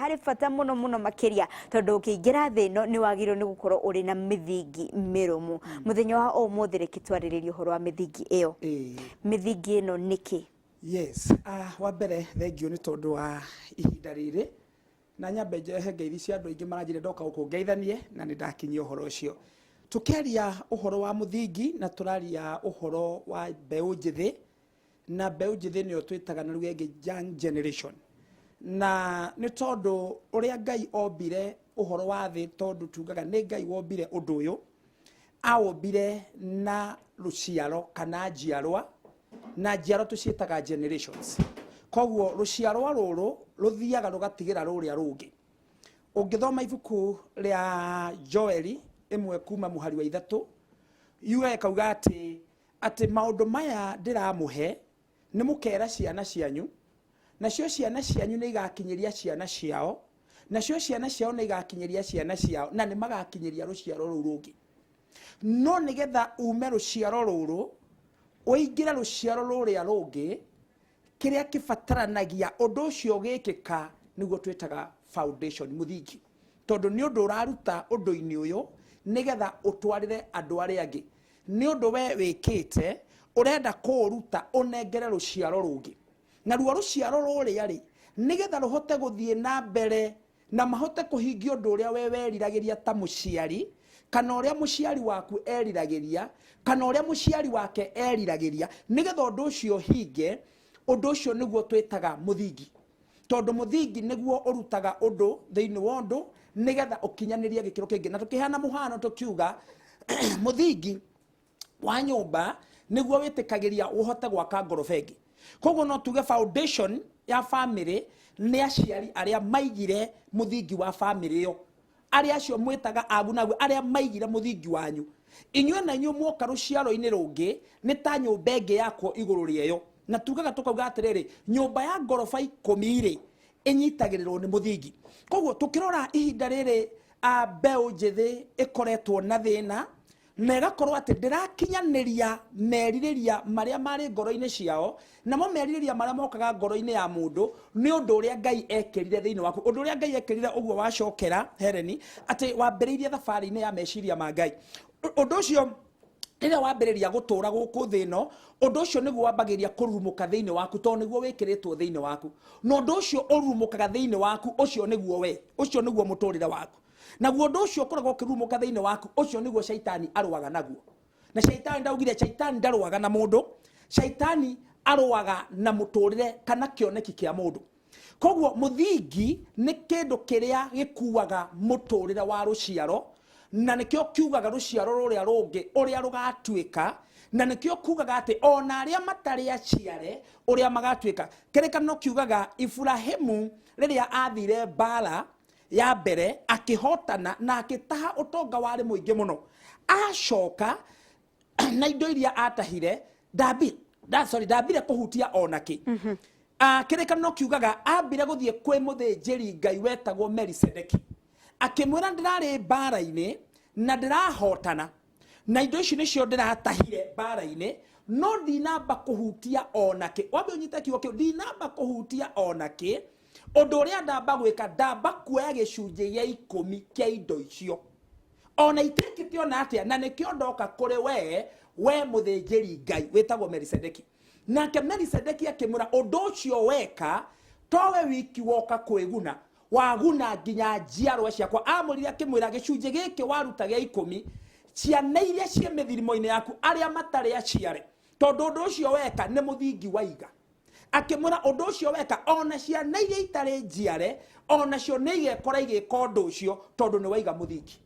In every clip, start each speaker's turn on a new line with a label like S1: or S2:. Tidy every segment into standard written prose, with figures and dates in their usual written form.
S1: Harĩ bata mũno mũno makĩria, tondũ ũkĩingĩra thĩ ĩno nĩ wagĩrĩirwo nĩ gũkorwo ũrĩ na mĩthingi mĩrũmu. Mũthenya wa ũmũthĩ reke twarĩrĩrie ũhoro wa mĩthingi ĩyo. Mĩthingi ĩno nĩkĩ?
S2: Yes, wa mbere thengiũ nĩ tondũ wa ihinda rĩrĩ, na nyambe njehe ngeithi cia andũ aingĩ maranjĩra ndoka gũkũ ngeithanie, na nĩ ndakinyia ũhoro ũcio. Tũkĩaria ũhoro wa mũthingi na tũraria ũhoro wa mbeũ njĩthĩ, na mbeũ njĩthĩ nĩyo twĩtaga na lugha ĩngĩ young generation. Na nĩ tondũ ũrĩa Ngai ombire ũhoro wa thĩ, tondũ tugaga nĩ Ngai wombire ũndũ ũyũ, awombire na rũciaro kana njiarwa, na njiarwa tũciĩtaga generations. Koguo rũciarwa rũrũ rũthiaga rũgatigĩra rũrĩa rũngĩ. Ũngĩthoma ibuku rĩa Joeli 1 kuma mũhari wa 3, yugaga ĩkauga atĩ maũndũ maya ndĩramũhe nĩ mũkera ciana cianyu, nacio ciana cianyu nĩ igakinyĩria ciana ciao, nacio ciana ciao nĩ igakinyĩria ciana ciao, na nĩ magakinyĩria rũciaro rũu rũngĩ. No nĩgetha ume rũciaro rũrũ ũingĩre rũciaro rũrĩa rũngĩ, kĩrĩa kĩbataranagia ũndũ ũcio ũgĩkĩka nĩguo twĩtaga foundation, mũthingi. Tondũ nĩ ũndũ ũraruta ũndũ-inĩ ũyũ nĩgetha ũtwarĩre andũ arĩa angĩ. Nĩ ũndũ we wĩkĩte, ũrenda kũũruta ũnengere rũciaro rũngĩ. Naruo rũciaro rũrĩa rĩ, nĩgetha rũhote gũthiĩ na mbere na mahote kũhingia ũndũ ũrĩa we weriragĩria ta mũciari, kana ũrĩa mũciari waku eriragĩria, kana ũrĩa mũciari wake eriragĩria, nĩgetha ũndũ ũcio ũhinge, ũndũ ũcio nĩguo twĩtaga mũthingi. Tondũ mũthingi nĩguo ũrutaga ũndũ thĩinĩ wa ũndũ, nĩgetha ũkinyanĩrie gĩkĩro kĩngĩ. Na tũkĩheana mũhano tũkiuga, mũthingi wa nyũmba nĩguo wĩtĩkagĩria ũhote gwaka ngoroba ĩngĩ. Koguo no tuge foundation ya family nĩ aciari arĩa maigire mũthingi wa family ĩyo, arĩa acio mwĩtaga agu na agu, arĩa maigire mũthingi wanyu. Inyuĩ na inyuĩ mwoka rũciaro-inĩ rũngĩ nĩ ta nyũmba ĩngĩ yakwo igũrũ rĩa ĩyo. Na tugaga tũkauga atĩrĩrĩ, nyũmba ya ngoroba 10 rĩ, ĩnyitagĩrĩrwo nĩ mũthingi. Koguo tũkĩrora ihinda rĩrĩ, mbeũ njĩthĩ ĩkoretwo na thĩna, na ĩgakorwo atĩ ndĩrakinyanĩria merirĩria marĩa marĩ ngoro-inĩ ciao, namo merirĩria marĩa mokaga ngoro-inĩ ya mũndũ nĩ ũndũ ũrĩa Ngai ekĩrire thĩinĩ waku. Ũndũ ũrĩa Ngai ekĩrire ũguo wacokera Hereni, atĩ wambĩrĩirie thabarĩ-inĩ ya meciria ma Ngai. Ũndũ ũcio rĩrĩa wambĩrĩria gũtũra gũkũ thĩ ĩno, ũndũ ũcio nĩguo wambagĩrĩria kũrurumũka thĩinĩ waku, tondũ nĩguo wĩkĩrĩtwo thĩinĩ waku. Na ũndũ ũcio ũrurumũkaga thĩinĩ waku, ũcio nĩguo we, ũcio nĩguo mũtũrĩre waku. Naguo ũndũ ũcio ũkoragwo ũkĩrurumũka thĩinĩ waku, ũcio nĩguo caitani arũaga naguo. Na caitani ndaugire, caitani ndarũaga na mũndũ, caitani arũaga na mũtũrĩre kana kĩoneki kĩa mũndũ. Koguo mũthingi nĩ kĩndũ kĩrĩa gĩkuaga mũtũrĩre wa rũciaro, na nĩkĩo kiugaga rũciaro rũrĩa rũngĩ ũrĩa rũgatuĩka, na nĩkĩo kugaga atĩ ona arĩa matarĩ aciare ũrĩa magatuĩka. Kĩrĩkanĩro kiugaga Iburahĩmu rĩrĩa athire mbara ya mbere akĩhotana na akĩtaha ũtonga warĩ mũingĩ mũno, acoka na indo iria atahire ndambire kũhutia ona kĩ. Kĩrĩkanĩro kiugaga ambire gũthiĩ kwĩ mũthĩnjĩri Ngai wetagwo Melisedeki, akĩmwĩra ndĩrarĩ mbara-inĩ na ndĩrahotana, na indo ici nĩcio ndĩratahire mbara-inĩ, no ndinamba kũhutia ona kĩ. Wambe ũnyite kiugo kĩu, ndinamba kũhutia ona kĩ. Ũndũ ũrĩa ndamba gwĩka, ndamba kuoya gĩcunjĩ gĩa 10 kĩa indo icio, ona itekĩte ona atĩa, na nĩkĩo ndoka kũrĩ we, we mũthĩnjĩri Ngai wĩtagwo Melisedeki. Nake Melisedeki akĩmwĩra, ũndũ ũcio weka towe wiki woka kwĩguna, waguna nginya njiarwa ciakwa. Amũrire akĩmwĩra, gĩcunjĩ gĩkĩ waruta gĩa 10, ciana iria ciĩ mĩthirimo-inĩ yaku, arĩa matarĩ aciare, tondũ ũndũ ũcio weka nĩ mũthingi waiga. Akĩmwĩra, ũndũ ũcio weka, ona ciana iria itarĩ njiare, onacio nĩ igekora igĩka ũndũ ũcio, tondũ nĩ waiga mũthingi.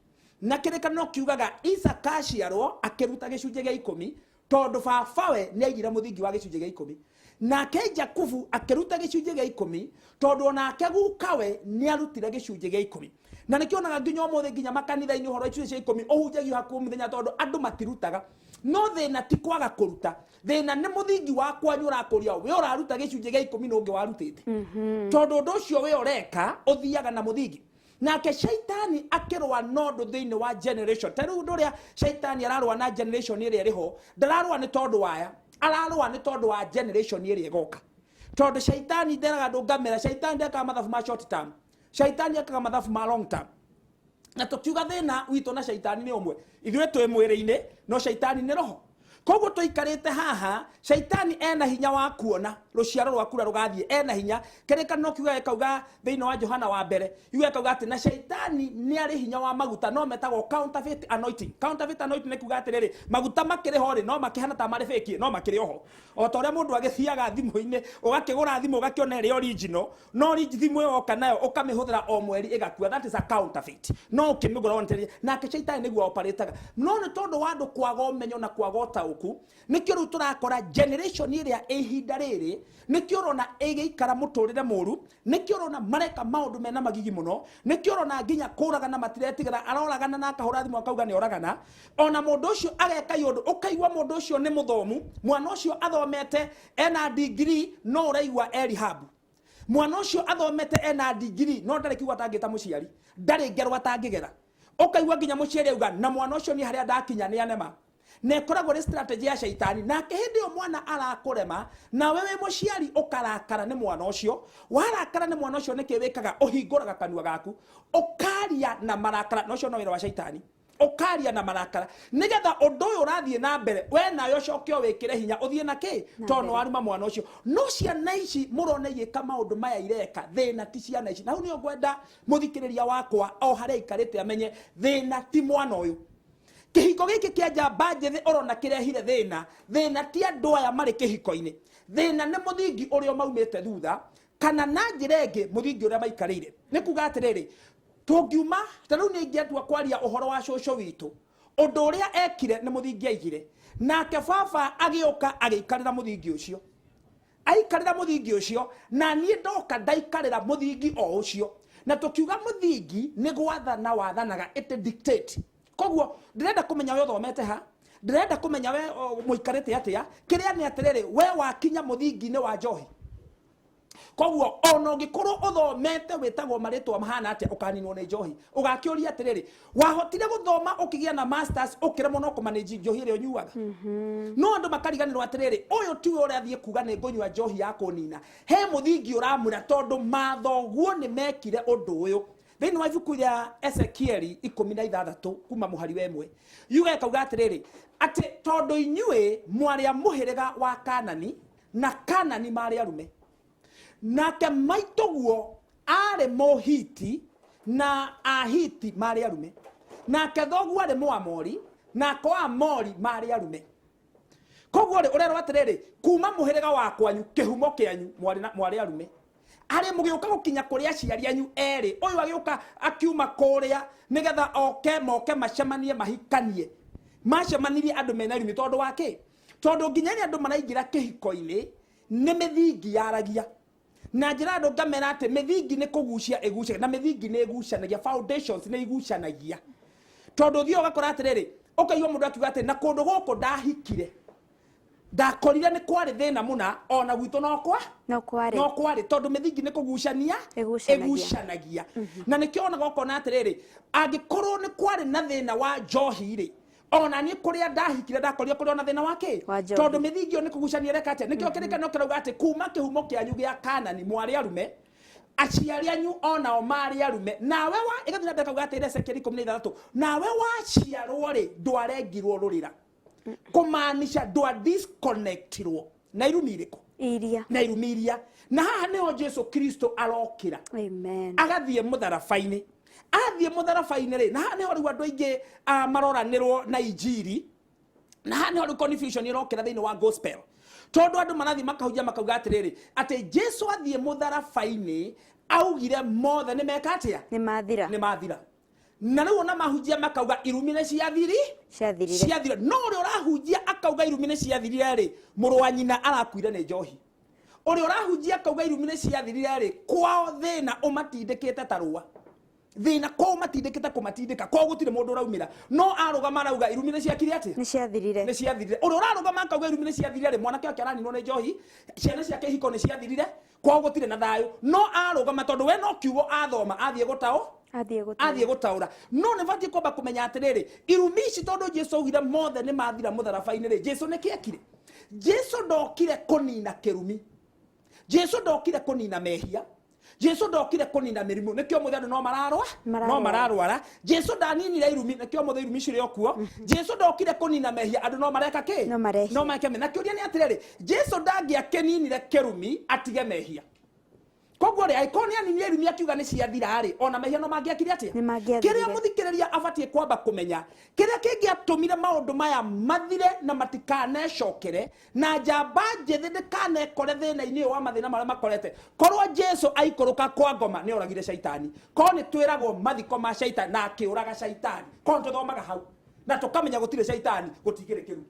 S2: Na kĩrĩkanĩro kiugaga Isaka aciarwo akĩruta gĩcunjĩ gĩa 10, tondũ babawe nĩ aigire mũthingi wa gĩcunjĩ gĩa 10. Nake Jakubu akĩruta gĩcunjĩ gĩa 10, tondũ onake gukawe nĩ arutire gĩcunjĩ gĩa 10. Na nĩkĩo onaga nginya ũmũthĩ nginya makanitha-inĩ ũhoro wa icunjĩ cia 10 ũhunjagio hakuhĩ mũthenya, tondũ andũ matirutaga. No thĩna ti kwaga kũruta, thĩna nĩ mũthingi wa kwanyu ũrakũria we ũraruta gĩcunjĩ gĩa 10 na ũngĩ warutĩte. Tondũ ũndũ ũcio we ũreka ũthiaga na mũthingi. Nake shaitani akĩrũa na ũndũ thĩinĩ wa generation. Ta rĩu ũndũ ũrĩa shaitani ararũa na generation ĩrĩa ĩrĩ ho, ndararũa nĩ tondũ waya, ararũa nĩ tondũ wa generation ĩrĩa ĩgoka. Tondũ shaitani nderaga andũ ngamĩra, shaitani ndekaga mathabu ma short term. Shaitani ekaga mathabu ma long term. Na tũkiuga thĩna witũ na shaitani nĩ ũmwe, ithuĩ twĩ mwĩrĩ-inĩ no shaitani nĩ roho. Koguo tũikarĩte haha, shaitani ena hinya wa kuona rũciaro rwaku ũrĩa rũgathiĩ, ena hinya. Kĩrĩkanĩro kiuga gĩkauga thĩinĩ wa Johana wa mbere, kiuga gĩkauga atĩ na shaitani nĩ arĩ hinya wa maguta no metagwo counterfeit anointing. Counterfeit anointing nĩ kuga atĩrĩrĩ, maguta makĩrĩ ho rĩ, no makĩhana ta marĩ fake, no makĩrĩ oho. O ta ũrĩa mũndũ agĩthiaga thimũ-inĩ, ũgakĩgũra thimũ ũgakĩona ĩrĩ original, no thimũ ĩyo woka nayo ũkamĩhũthĩra o mweri ĩgakua. That is a counterfeit. No ũkĩmĩgũra wonete. Nake shaitani nĩguo operataga. No nĩ tondũ wa andũ kwaga ũmenyo na kwaga ũtaũku, nĩkĩo rĩu tũrakora generation ĩrĩa ĩ ihinda rĩrĩ, nĩkĩo ũrona ĩgĩikara mũtũrĩre mũru, nĩkĩo ũrona mareka maũndũ mena magigi mũno, nĩkĩo ũrona nginya kũragana matiretigĩra, aroragana na akahũra thimũ akauga nĩ oragana. Ona mũndũ ũcio ageka ũndũ, ũkaigua mũndũ ũcio nĩ mũthomu, mwana ũcio athomete ena degree, no ũraigua e rehab. Mwana ũcio athomete ena degree, no ndarĩ kiugo atangĩta mũciari, ndarĩ ngero atangĩgera. Ũkaigua nginya mũciari auga na mwana ũcio niĩ harĩa ndakinya nĩ anema. Na ĩkoragwo ĩrĩ strategy ya shaitani. Nake hĩndĩ ĩyo mwana arakũrema, nawe wĩ mũciari ũkarakara nĩ mwana ũcio. Warakara nĩ mwana ũcio nĩkĩ wĩkaga? Ũhingũraga kanua gaku, ũkaria na marakara, na ũcio no wĩra wa shaitani. Ũkaria na marakara nĩgetha ũndũ ũyũ ũrathiĩ na mbere, we nawe ũcoke ũwĩkĩre hinya ũthiĩ na kĩ, tondũ nĩ waruma mwana ũcio. No ciana ici mũrona igĩka maũndũ maya ireka, thĩna ti ciana ici. Na hau nĩho ngwenda mũthikĩrĩria wakwa o harĩa aikarĩte amenye thĩna ti mwana ũyũ. Kĩhiko gĩkĩ kĩa njamba njĩthĩ ũrona kĩrehire thĩna, thĩna ti andũ aya marĩ kĩhiko-inĩ, thĩna nĩ mũthingi ũrĩa maumĩte thutha, kana na njĩra ĩngĩ mũthingi ũrĩa maikarĩire. Nĩ kuga atĩrĩrĩ, tũngiuma ta rĩu nĩ ingĩatua kwaria ũhoro wa cũcũ witũ, ũndũ ũrĩa ekire nĩ mũthingi aigire, nake baba agĩũka agĩikarĩra mũthingi ũcio, aikarĩra mũthingi ũcio, na niĩ ndoka ndaikarĩra mũthingi o ũcio. Na tũkiuga mũthingi nĩ gwathana wathanaga, it dictate. Koguo ndĩrenda kũmenya we ũthomete ha, ndĩrenda kũmenya we mũikarĩte atĩa, kĩrĩa nĩ atĩrĩrĩ, we wakinya mũthingi-inĩ wa njohi. Koguo ona ũngĩkorwo ũthomete wĩtagwo marĩtwa mahana atĩa, ũkaninwo nĩ njohi. Ũgakĩũria atĩrĩrĩ, wahotire gũthoma ũkĩgĩa na masters ũkĩremwo no kũmanage njohi ĩrĩa ũnyuaga. No andũ makariganĩrwo atĩrĩrĩ, ũyũ tiwe ũrathiĩ kuga nĩ ngũnyua njohi ya kũnina. He mũthingi ũramwĩra tondũ mathoguo nĩ mekire ũndũ ũyũ. Thĩinĩ wa ibuku rĩa Ezekieli 16 kuma mũhari wa 1, yuga ĩkauga atĩrĩrĩ, atĩ tondũ inyuĩ mwarĩ a mũhĩrĩga wa Kanani, na Kanani marĩ arume, nake maitũguo arĩ Mũhiti na Ahiti marĩ arume, nake thoguo arĩ Mũamori nako Amori marĩ arume. Koguo rĩ, ũrerwo atĩrĩrĩ, kuma mũhĩrĩga wa kwanyu, kĩhumo kĩanyu, mwarĩ arume. Arĩ mũgĩũka gũkinya kũrĩ aciari anyu erĩ, ũyũ agĩũka akiuma kũrĩa nĩgetha oke moke macemanie mahikanie. Macemanirie andũ mena irumi tondũ wa kĩ? Tondũ nginya rĩrĩa andũ maraingĩra kĩhiko-inĩ nĩ mĩthingi yaragia. Na njĩra andũ ngamera atĩ mĩthingi nĩ kũgucia ĩgucagia, na mĩthingi nĩ ĩgucanagia, foundations nĩ igucanagia. Tondũ ũthiaga ũgakora atĩrĩrĩ, ũkaigua mũndũ akiuga atĩ na kũndũ gũkũ ndahikire, ndakorire nĩ kwarĩ thĩna mũna, ona gwitũ no kwa
S1: No kwarĩ.
S2: no kwarĩ, tondũ mĩthingi nĩ kũgucania
S1: Ĩgucanagia.
S2: ĩgucanagia. Na nĩkĩo onaga ũkona atĩrĩrĩ, angĩkorwo nĩ kwarĩ na thĩna wa njohi rĩ, ona niĩ kũrĩa ndahikire ndakorire kũrĩ ona thĩna wa kĩ?
S1: Wa njohi.
S2: Tondũ mĩthingi ĩyo nĩ kũgucania ĩreka atĩa? Nĩkĩo kĩrĩkanĩro kĩrauga atĩ kuma kĩhumo kĩanyu gĩa Kanani mwarĩ arume, aciari anyu onao marĩ arume, nawe wa ĩgathiĩ na mbere kauga atĩ Ezekieli 16, nawe waciarwo rĩ ndwarengirwo rũrĩra, kũmaanisha ndwa disconnectirwo na irumi irĩkũ?
S1: Iria.
S2: Na irumi iria. Na haha nĩho Jesu Kristo arokĩra.
S1: Amen.
S2: Agathiĩ mũtharaba-inĩ. Athiĩ mũtharaba-inĩ rĩ, na haha nĩho rĩu andũ aingĩ maroranĩrwo na injiri, na haha nĩho rĩu confusion ĩrokĩra thĩinĩ wa gospel. Tondũ andũ marathiĩ makahunjia makauga atĩrĩrĩ, atĩ Jesu athiĩ mũtharaba-inĩ augire mothe nĩ meka atĩa?
S1: Nĩ mathira.
S2: Nĩ mathira. Na rĩu ona mahunjia makauga irumi nĩ ciathiri?
S1: Ciathirire.
S2: Ciathirire. No ũrĩa ũrahunjia akauga irumi nĩ ciathirire rĩ, mũrũ wa nyina arakuire nĩ njohi. Ũrĩa ũrahunjia akauga irumi nĩ ciathirire rĩ, kwao thĩna ũmatindĩkĩte ta rũa. Thĩna kwao ũmatindĩkĩte kũmatindĩka, kwao gũtirĩ mũndũ ũraumĩra. No arũgama arauga irumi nĩ ciakire atĩa?
S1: Nĩ ciathirire.
S2: Nĩ ciathirire. Ũrĩa ũrarũgama akauga irumi nĩ ciathirire rĩ, mwanake wake araninwo nĩ njohi, ciana ciake ihiko nĩ ciathirire, kwao gũtirĩ na thayũ. No arũgama tondũ we no kiugo athoma, athiĩ gũtaũ?
S1: Athiĩ gũtaũra.
S2: Athiĩ gũtaũra. No nĩ batiĩ kwamba kũmenya atĩrĩrĩ, irumi ici tondũ Jesu augire mothe nĩ mathira mũtharaba-inĩ rĩ, Jesu nĩ kĩekire? Jesu ndokire kũnina kĩrumi. Jesu ndokire kũnina mehia. Jesu ndokire kũnina mĩrimũ, nĩkĩo mũthĩ andũ no mararwa no
S1: Mararwara.
S2: mararwara. Jesu ndaninire irumi, nĩkĩo mũthĩ irumi cirĩ o kuo. Jesu ndokire kũnina mehia, andũ no mareka kĩ?
S1: No marehia.
S2: No mareka mehia. Na kĩũria nĩ atĩrĩrĩ, Jesu ndangĩakĩninire kĩrumi atige mehia. Koguo rĩ, angĩkorwo nĩ aninire irumi akiuga nĩ ciathira rĩ, ona mehia no mangĩekire atĩa?
S1: Nĩ mangĩathirire.
S2: Kĩrĩa mũthikĩrĩria abatiĩ kwamba kũmenya, kĩrĩa kĩngĩatũmire maũndũ maya mathire na matikanecokere, na njamba njĩthĩ ndĩkanekore thĩna-inĩ ũyũ wa mathĩna marĩa makorete, korwo Jesu aikũrũka kwa ngoma nĩ oragire caitani. Korwo nĩ twĩragwo mathiko ma caitani na akĩũraga caitani, korwo nĩ tũthomaga hau na tũkamenya gũtirĩ caitani, gũtingĩrĩ kĩrumi.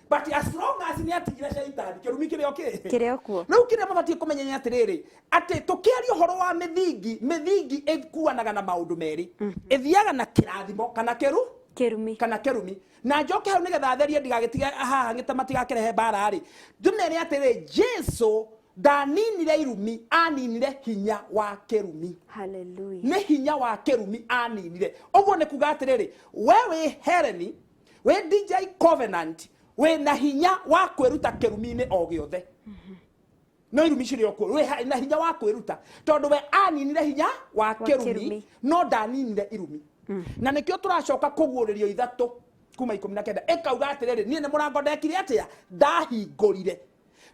S2: But as long as nĩ atigire caitani, kĩrumi kĩrĩ o kĩ?
S1: Kĩrĩ o kuo.
S2: Rĩu kĩrĩa mabatiĩ kũmenya nĩ atĩrĩrĩ, atĩ tũkĩaria ũhoro wa mĩthingi, mĩthingi ĩkuanaga na maũndũ merĩ. Ĩthiaga na kĩrathimo kana kĩru?
S1: Kĩrumi.
S2: Kana kĩrumi. Na njoke hau nĩgetha therie ndigagĩtige haha ngĩte matigakĩrehe mbara rĩ, ndĩmere atĩrĩ, Jesu ndaninire irumi, aninire hinya wa kĩrumi.
S1: Hallelujah.
S2: Nĩ hinya wa kĩrumi aninire. Ũguo nĩ kuga atĩrĩrĩ, we wĩ Hereni, wĩ DJ Covenant, wĩ na hinya wa kwĩruta kĩrumi-inĩ o gĩothe. No irumi cirĩ o kuo, wĩ na hinya wa kwĩruta tondũ we aninire hinya wa kĩrumi,
S1: kĩrumi.
S2: no ndaninire irumi. Na nĩkĩo tũracoka kũguũrĩrio 3 kuma 19 ĩkauga atĩrĩrĩ, niĩ nĩ mũrango ndekire atĩa? Ndahingũrire.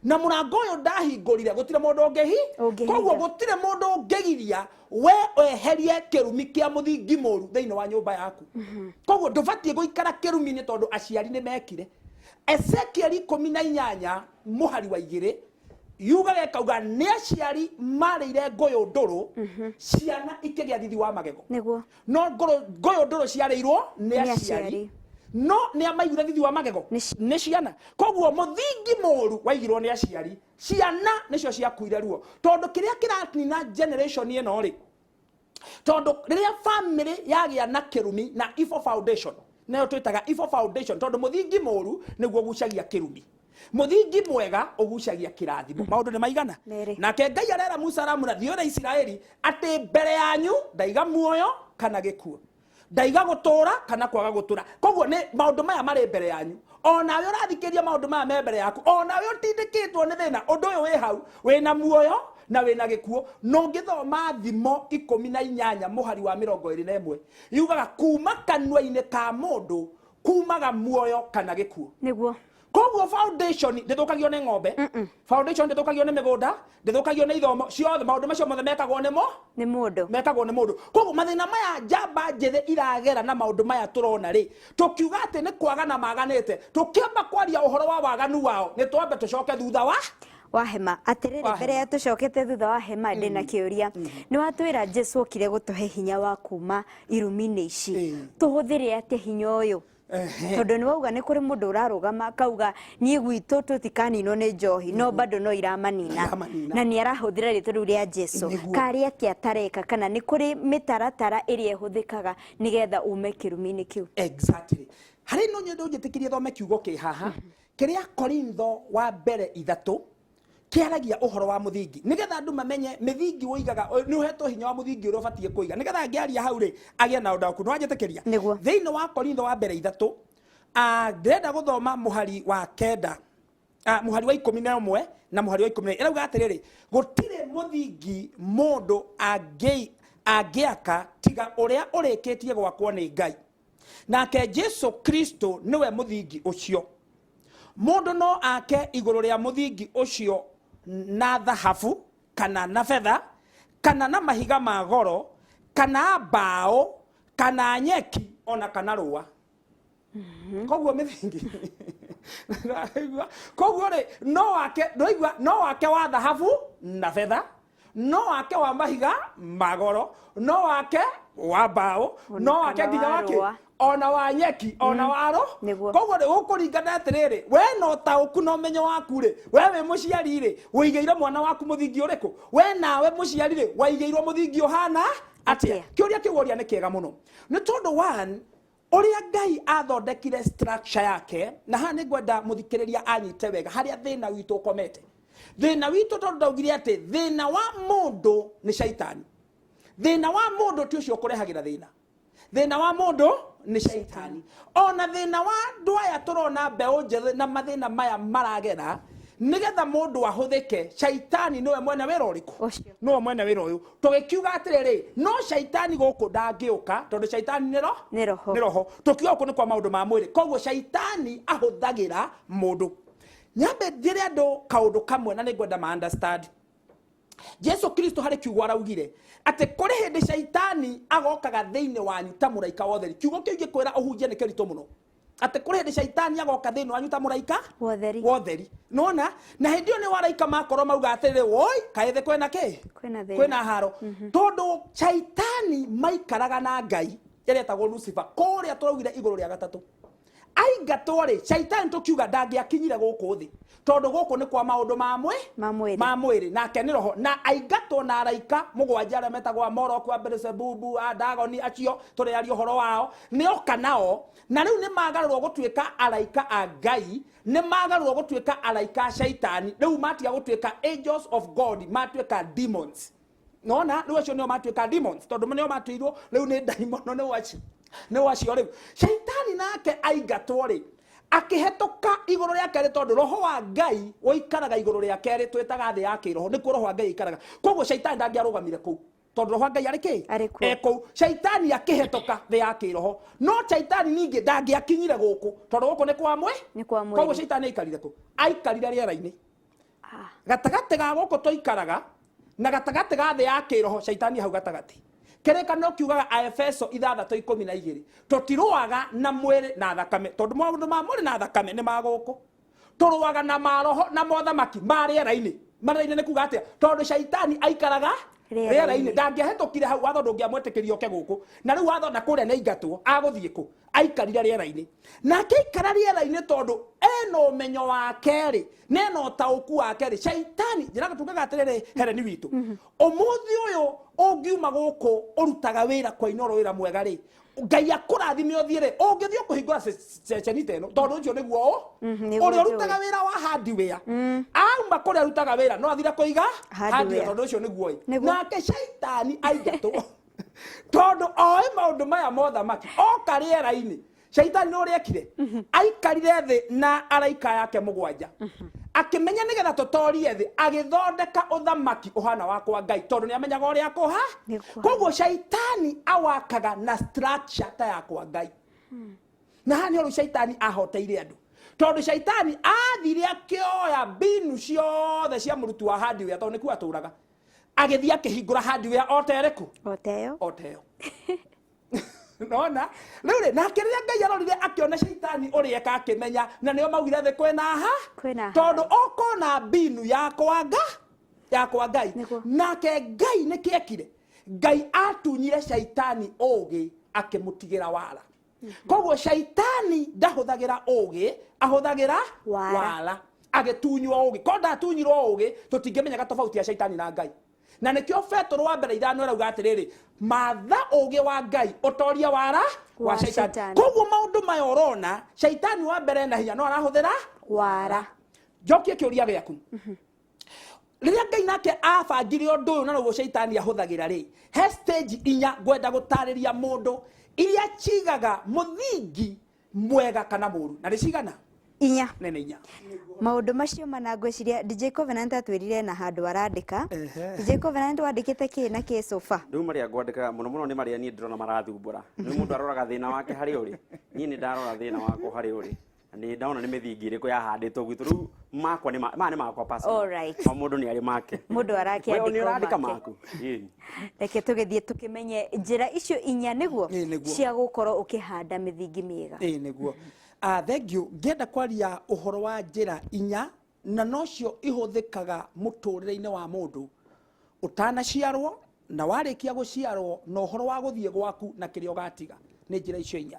S2: Na mũrango ũyũ ndahingũrire, gũtirĩ mũndũ ũngĩhi?
S1: Ũngĩhinga.
S2: Koguo gũtirĩ mũndũ ũngĩgiria we weherie kĩrumi kĩa mũthingi mũru thĩinĩ wa nyũmba yaku. Koguo ndũbatiĩ gũikara kĩrumi-inĩ tondũ aciari nĩ mekire. Ezekiel 18 mũhari wa 2 yugaga ĩkauga nĩ aciari marĩire ngũyũ ndũrũ, ciana ikĩgĩa thithi wa magego.
S1: Nĩguo.
S2: No ngũyũ ndũrũ ciarĩirwo nĩ
S1: Nĩ
S2: aciari.
S1: aciari.
S2: No nĩ amaiguire thithi wa magego?
S1: Nĩ
S2: Nĩ ciana. Koguo mũthingi mũru waigirwo nĩ aciari, ciana nĩcio ciakuire ruo. Tondũ kĩrĩa kĩranina generation ĩno rĩ, tondũ rĩrĩa family yagĩa na kĩrumi na evil foundation, nayo twĩtaga evil foundation, tondũ mũthingi mũru nĩguo ũgucagia kĩrumi, mũthingi mwega ũgucagia kĩrathimo. Maũndũ nĩ maigana?
S1: Merĩ.
S2: Nake Ngai arera Musa, aramwĩra, thiĩ ũre Isiraeli atĩ mbere yanyu ndaiga muoyo kana gĩkuũ, ndaiga gũtũra kana kwaga gũtũra. Koguo nĩ maũndũ maya marĩ mbere yanyu. Onawe ũrathikĩria maũndũ maya me mbere yaku, onawe ũtindĩkĩtwo nĩ thĩna, ũndũ ũyũ wĩ hau, wĩna muoyo na wĩna gĩkuũ. Na ũngĩthoma Thimo 18 mũhari wa 21, yugaga kuma kanua-inĩ ka mũndũ kumaga muoyo kana gĩkuũ.
S1: Nĩguo.
S2: Koguo foundation ndĩthũkagio nĩ ng'ombe, foundation ndĩthũkagio nĩ mĩgũnda, ndĩthũkagio nĩ ithomo ciothe, maũndũ macio mothe mekagwo nĩ mo?
S1: Nĩ mũndũ.
S2: Mekagwo nĩ mũndũ. Koguo mathĩna maya njamba njĩthĩ iragera na maũndũ maya tũrona rĩ, tũkiuga atĩ nĩ kwagana maganĩte, tũkĩamba kwaria ũhoro wa waganu wao, nĩ twambe tũcoke thutha wa
S1: wa hema. Atĩrĩrĩ,
S2: Wa
S1: mbere
S2: hema.
S1: ya tũcokete thutha wa hema, ndĩna kĩũria. Nĩ watwĩra Jesu okire gũtũhe hinya wa kuma irumi-inĩ ici. Tũhũthĩre atĩa hinya ũyũ? Tondũ nĩ wauga nĩ kũrĩ mũndũ ũrarũgama akauga niĩ gwitũ tũtikaninwo nĩ njohi, no bado no iramanina.
S2: Iramanina.
S1: Na nĩ arahũthĩra rĩtwa rĩu rĩa Jesu.
S2: Nĩguo.
S1: Karĩ atĩa atareka, kana nĩ kũrĩ mĩtaratara ĩrĩa ĩhũthĩkaga nĩgetha ume kĩrumi-inĩ kĩu?
S2: Exactly. Harĩ no nyende ũnjĩtĩkĩrie thome kiugo kĩ haha, kĩrĩa Korintho wa mbere 3 kĩaragia ũhoro wa mũthingi, nĩgetha andũ mamenye mĩthingi ũigaga, nĩ ũhetwo hinya wa mũthingi ũrĩa ũbatiĩ kũiga, nĩgetha ngĩaria hau rĩ agĩe na ũtaũku. Nĩ wanjĩtĩkĩria?
S1: Nĩguo.
S2: Thĩinĩ wa Korintho wa mbere 3, ndĩrenda gũthoma mũhari wa 9, mũhari wa 11 na mũhari wa 12. Ĩrauga atĩrĩrĩ, gũtirĩ mũthingi mũndũ angĩaka tiga ũrĩa ũrĩkĩtie gwakwo nĩ Ngai, nake Jesu Kristo nĩwe mũthingi ũcio. Mũndũ no ake igũrũ rĩa mũthingi ũcio na thahabu kana na betha kana na mahiga ma goro kana mbaũ kana nyeki ona kana rũa. Koguo mĩthingi koguo rĩ no wake, ndũraigua, no wake wa thahabu na betha, no wake wa mahiga ma goro, no wake wa mbaũ, no wake
S1: kana
S2: nginya
S1: wa
S2: wake
S1: rũa.
S2: ona wa nyeki ona wa ro.
S1: Nĩguo.
S2: Koguo rĩ ũkũringana atĩrĩrĩ, we na ũtaũku na ũmenyo waku rĩ, we wĩ mũciari rĩ, ũigĩire mwana waku mũthingi ũrĩkũ? We nawe mũciari rĩ, waigĩirwo mũthingi ũhana atĩa?
S1: Atĩa?
S2: Kĩũria kĩu woria nĩ kĩega mũno, nĩ tondũ one, ũrĩa Ngai athondekire structure yake, na haha nĩ ngwenda mũthikĩrĩria anyite wega harĩa thĩna witũ ũkomete. Thĩna witũ, tondũ ndaugire atĩ thĩna wa mũndũ nĩ caitani, thĩna wa mũndũ ti ũcio ũkũrehagĩra thĩna, thĩna wa mũndũ nĩ caitani. Ona thĩna wa andũ aya tũrona mbeũ njĩthĩ na mathĩna maya maragera Nĩgetha mũndũ ahũthĩke, caitani nĩwe mwene wĩra ũrĩkũ?
S1: Ũcio.
S2: Nĩwe mwene wĩra ũyũ. Tũgĩkiuga atĩrĩrĩ, no caitani gũkũ ndangĩũka tondũ caitani nĩ ro
S1: Nĩ roho.
S2: Nĩ roho. Tũkiuga gũkũ nĩ kwa maũndũ ma mwĩrĩ, koguo caitani ahũthagĩra mũndũ. Nyambe njĩre andũ kaũndũ kamwe na nĩngwenda ma understand. Jesu Kristo harĩ kiugo araugire atĩ kũrĩ hĩndĩ caitani agokaga thĩinĩ wanyu ta mũraika wa ũtheri. Kiugo kĩu ingĩkwĩra ũhunjie nĩ kĩritũ mũno, atĩ kũrĩ hĩndĩ caitani agoka thĩinĩ wanyu ta mũraika
S1: wa ũtheri.
S2: Wa ũtheri. Nona na hĩndĩ ĩyo nĩ waraika makorwo mauga atĩrĩrĩ, woi, kaĩ thĩ kwĩna kĩ?
S1: Kwĩna thĩna.
S2: Kwĩna haro. Tondũ caitani maikaraga na Ngai ĩrĩa ĩtagwo Lucifer kũrĩa tũraugire igũrũ rĩa gatatũ. Aingatwo rĩ, caitani tũkiuga ndangĩakinyire gũkũ thĩ tondũ gũkũ nĩ kwa maũndũ ma mwĩ
S1: Ma mwĩrĩ.
S2: Ma mwĩrĩ, nake nĩ roho. Na aingatwo na araika mũgwanja arĩa metagwo a Moloku, a Beelzebubu, a Dagoni, acio tũrĩaria ũhoro wao, nĩ oka nao. Na rĩu nĩ magarũrwo gũtuĩka araika a Ngai, nĩ magarũrwo gũtuĩka araika a caitani. Rĩu matiga gũtuĩka angels of God, matuĩka demons. Nona rĩu acio nĩo matuĩka demons tondũ nĩo matuirwo rĩu nĩ ndaimono, nĩ wacio, nĩ wacio. Rĩu caitani nake aingatwo rĩ, akĩhetũka igũrũ rĩa kerĩ, tondũ roho wa Ngai ũikaraga igũrũ rĩa kerĩ, twĩtaga thĩ ya kĩroho, nĩkuo roho wa Ngai aikaraga. Koguo caitani ndangĩarũgamire kũu tondũ roho wa Ngai arĩ kĩ?
S1: Arĩ kuo.
S2: E kũu. Caitani akĩhetũka thĩ ya kĩroho, no caitani ningĩ ndangĩakinyire gũkũ tondũ gũkũ nĩ kwa mwĩ
S1: Nĩ kwa mwĩrĩ.
S2: Koguo caitani aikarire kũ? Aikarire rĩera-inĩ. Gatagatĩ ga gũkũ tũikaraga na gatagatĩ ga thĩ ya kĩroho, caitani hau gatagatĩ. Kĩrĩkanĩro kiugaga Aefeso 6:12, tũtirũaga na mwĩrĩ na thakame, tondũ maũndũ ma mwĩrĩ na thakame nĩ ma gũkũ, tũrũaga na maroho na mothamaki ma rĩera-inĩ. Ma rĩera-inĩ nĩ kuga atĩa? Tondũ caitani aikaraga
S1: Rĩera-inĩ.
S2: Rĩera-inĩ, ndangĩahĩtũkire hau, watho ndũngĩamwĩtĩkĩria oke gũkũ. Na rĩu watho na kũrĩa nĩ aingatwo, agũthiĩ kũ? Aikarire rĩera-inĩ. Nake aikara rĩera-inĩ, tondũ ena ũmenyo wake rĩ, na ena ũtaũku wake rĩ, caitani njĩraga tugaga atĩrĩrĩ, Hereni witũ, ũmũthĩ ũyũ ũngiuma gũkũ ũrutaga wĩra kwa Inoro, wĩra mwega rĩ, Ngai akũrathime ũthiĩ rĩ, ũngĩthiĩ ũkũhingũra ceceni ta ĩno, tondũ ũcio nĩguo ũ
S1: Nĩguo
S2: ũrĩa
S1: njũĩ.
S2: ũrutaga wĩra wa hardware, auma kũrĩa arutaga wĩra no athire kũiga
S1: Hardware.
S2: Hardware, tondũ ũcio nĩguo ĩ.
S1: Nĩguo.
S2: Nake caitani aingatwo, tondũ oĩ maũndũ maya mothamaki, oka rĩera-inĩ, caitani nĩ ũrĩa ekire, aikarire thĩ na araika yake mũgwanja, akĩmenya nĩgetha tũtorie thĩ, agĩthondeka ũthamaki ũhana wa kwa Ngai, tondũ nĩ amenyaga ũrĩa kũha.
S1: Nĩkuo.
S2: Koguo caitani awakaga na structure ta ya kwa Ngai. Na haha nĩho rĩu caitani ahoteire andũ, tondũ caitani athire akĩoya mbinu ciothe cia mũruti wa hardware, tondũ nĩkuo atũraga, agĩthiĩ akĩhingũra hardware o ta ĩrĩkũ?
S1: O ta ĩyo.
S2: O ta ĩyo. Nona rĩu rĩ, nake rĩrĩa Ngai arorire akĩona caitani ũrĩa eka, akĩmenya, na nĩo maugire thĩ kwĩna ha
S1: Kwĩna
S2: tondũ okona mbinu ya kwanga ya kwa Ngai.
S1: Nĩguo.
S2: Nake Ngai nĩkĩ ekire? Ngai atunyire caitani ũgĩ, akĩmũtigĩra wara. Koguo caitani ndahũthagĩra ũgĩ, ahũthagĩra
S1: Wara.
S2: Wara. Agĩtunywo ũgĩ, ko ndatunyirwo ũgĩ, tũtingĩmenyaga tofauti ya caitani na Ngai. Na nĩkĩo Betũrũ wa mbere 5 ĩrauga atĩrĩrĩ, matha ũgĩ wa Ngai ũtorie wara wa
S1: Wa
S2: caitani.
S1: caitani.
S2: Koguo maũndũ maya ũrona caitani wa mbere na hinya no arahũthĩra
S1: Wara.
S2: Njokie kĩũria gĩaku, rĩrĩa Ngai nake abangire ũndũ ũyũ na noguo caitani ahũthagĩra rĩ, he stage inya ngwenda gũtarĩria mũndũ iria cigaga mũthingi mwega kana mũru. Na nĩ cigana?
S1: Inya.
S2: Nene inya.
S1: Maũndũ macio mana ngwĩciria DJ Covenant atwĩrire na handũ arandĩka. DJ Covenant, wandĩkĩte kĩ na kĩ sofa?
S3: Rĩu marĩa ngwandĩka mũno mũno nĩ marĩa niĩ ndĩrona marathumbũra. Rĩu mũndũ aroraga thĩna wake harĩa ũrĩ. Niĩ nĩ ndarora thĩna wakwa harĩa ũrĩ na nĩ ndona nĩ mĩthingi ĩrĩkũ yahandĩtwo gwitũ. Rĩu makwa nĩ maya nĩ makwa personal.
S1: Alright.
S3: O mũndũ nĩ arĩ make.
S1: Mũndũ arakĩandĩka
S3: We nĩ ũrandĩka
S1: make.
S3: Maku. Ĩĩ.
S1: Reke tũgĩthiĩ tũkĩmenye njĩra icio inya nĩguo
S2: Ĩĩ, nĩguo.
S1: cia gũkorwo ũkĩhanda mĩthingi mĩega.
S2: Ĩĩ nĩguo. Thank you. Ngĩenda kwaria ũhoro wa njĩra inya na nocio ihũthĩkaga mũtũrĩre-inĩ wa mũndũ ũtanaciarwo na warĩkia gũciarwo, na ũhoro wa gũthiĩ gwaku na kĩrĩa ũgatiga, nĩ njĩra icio inya.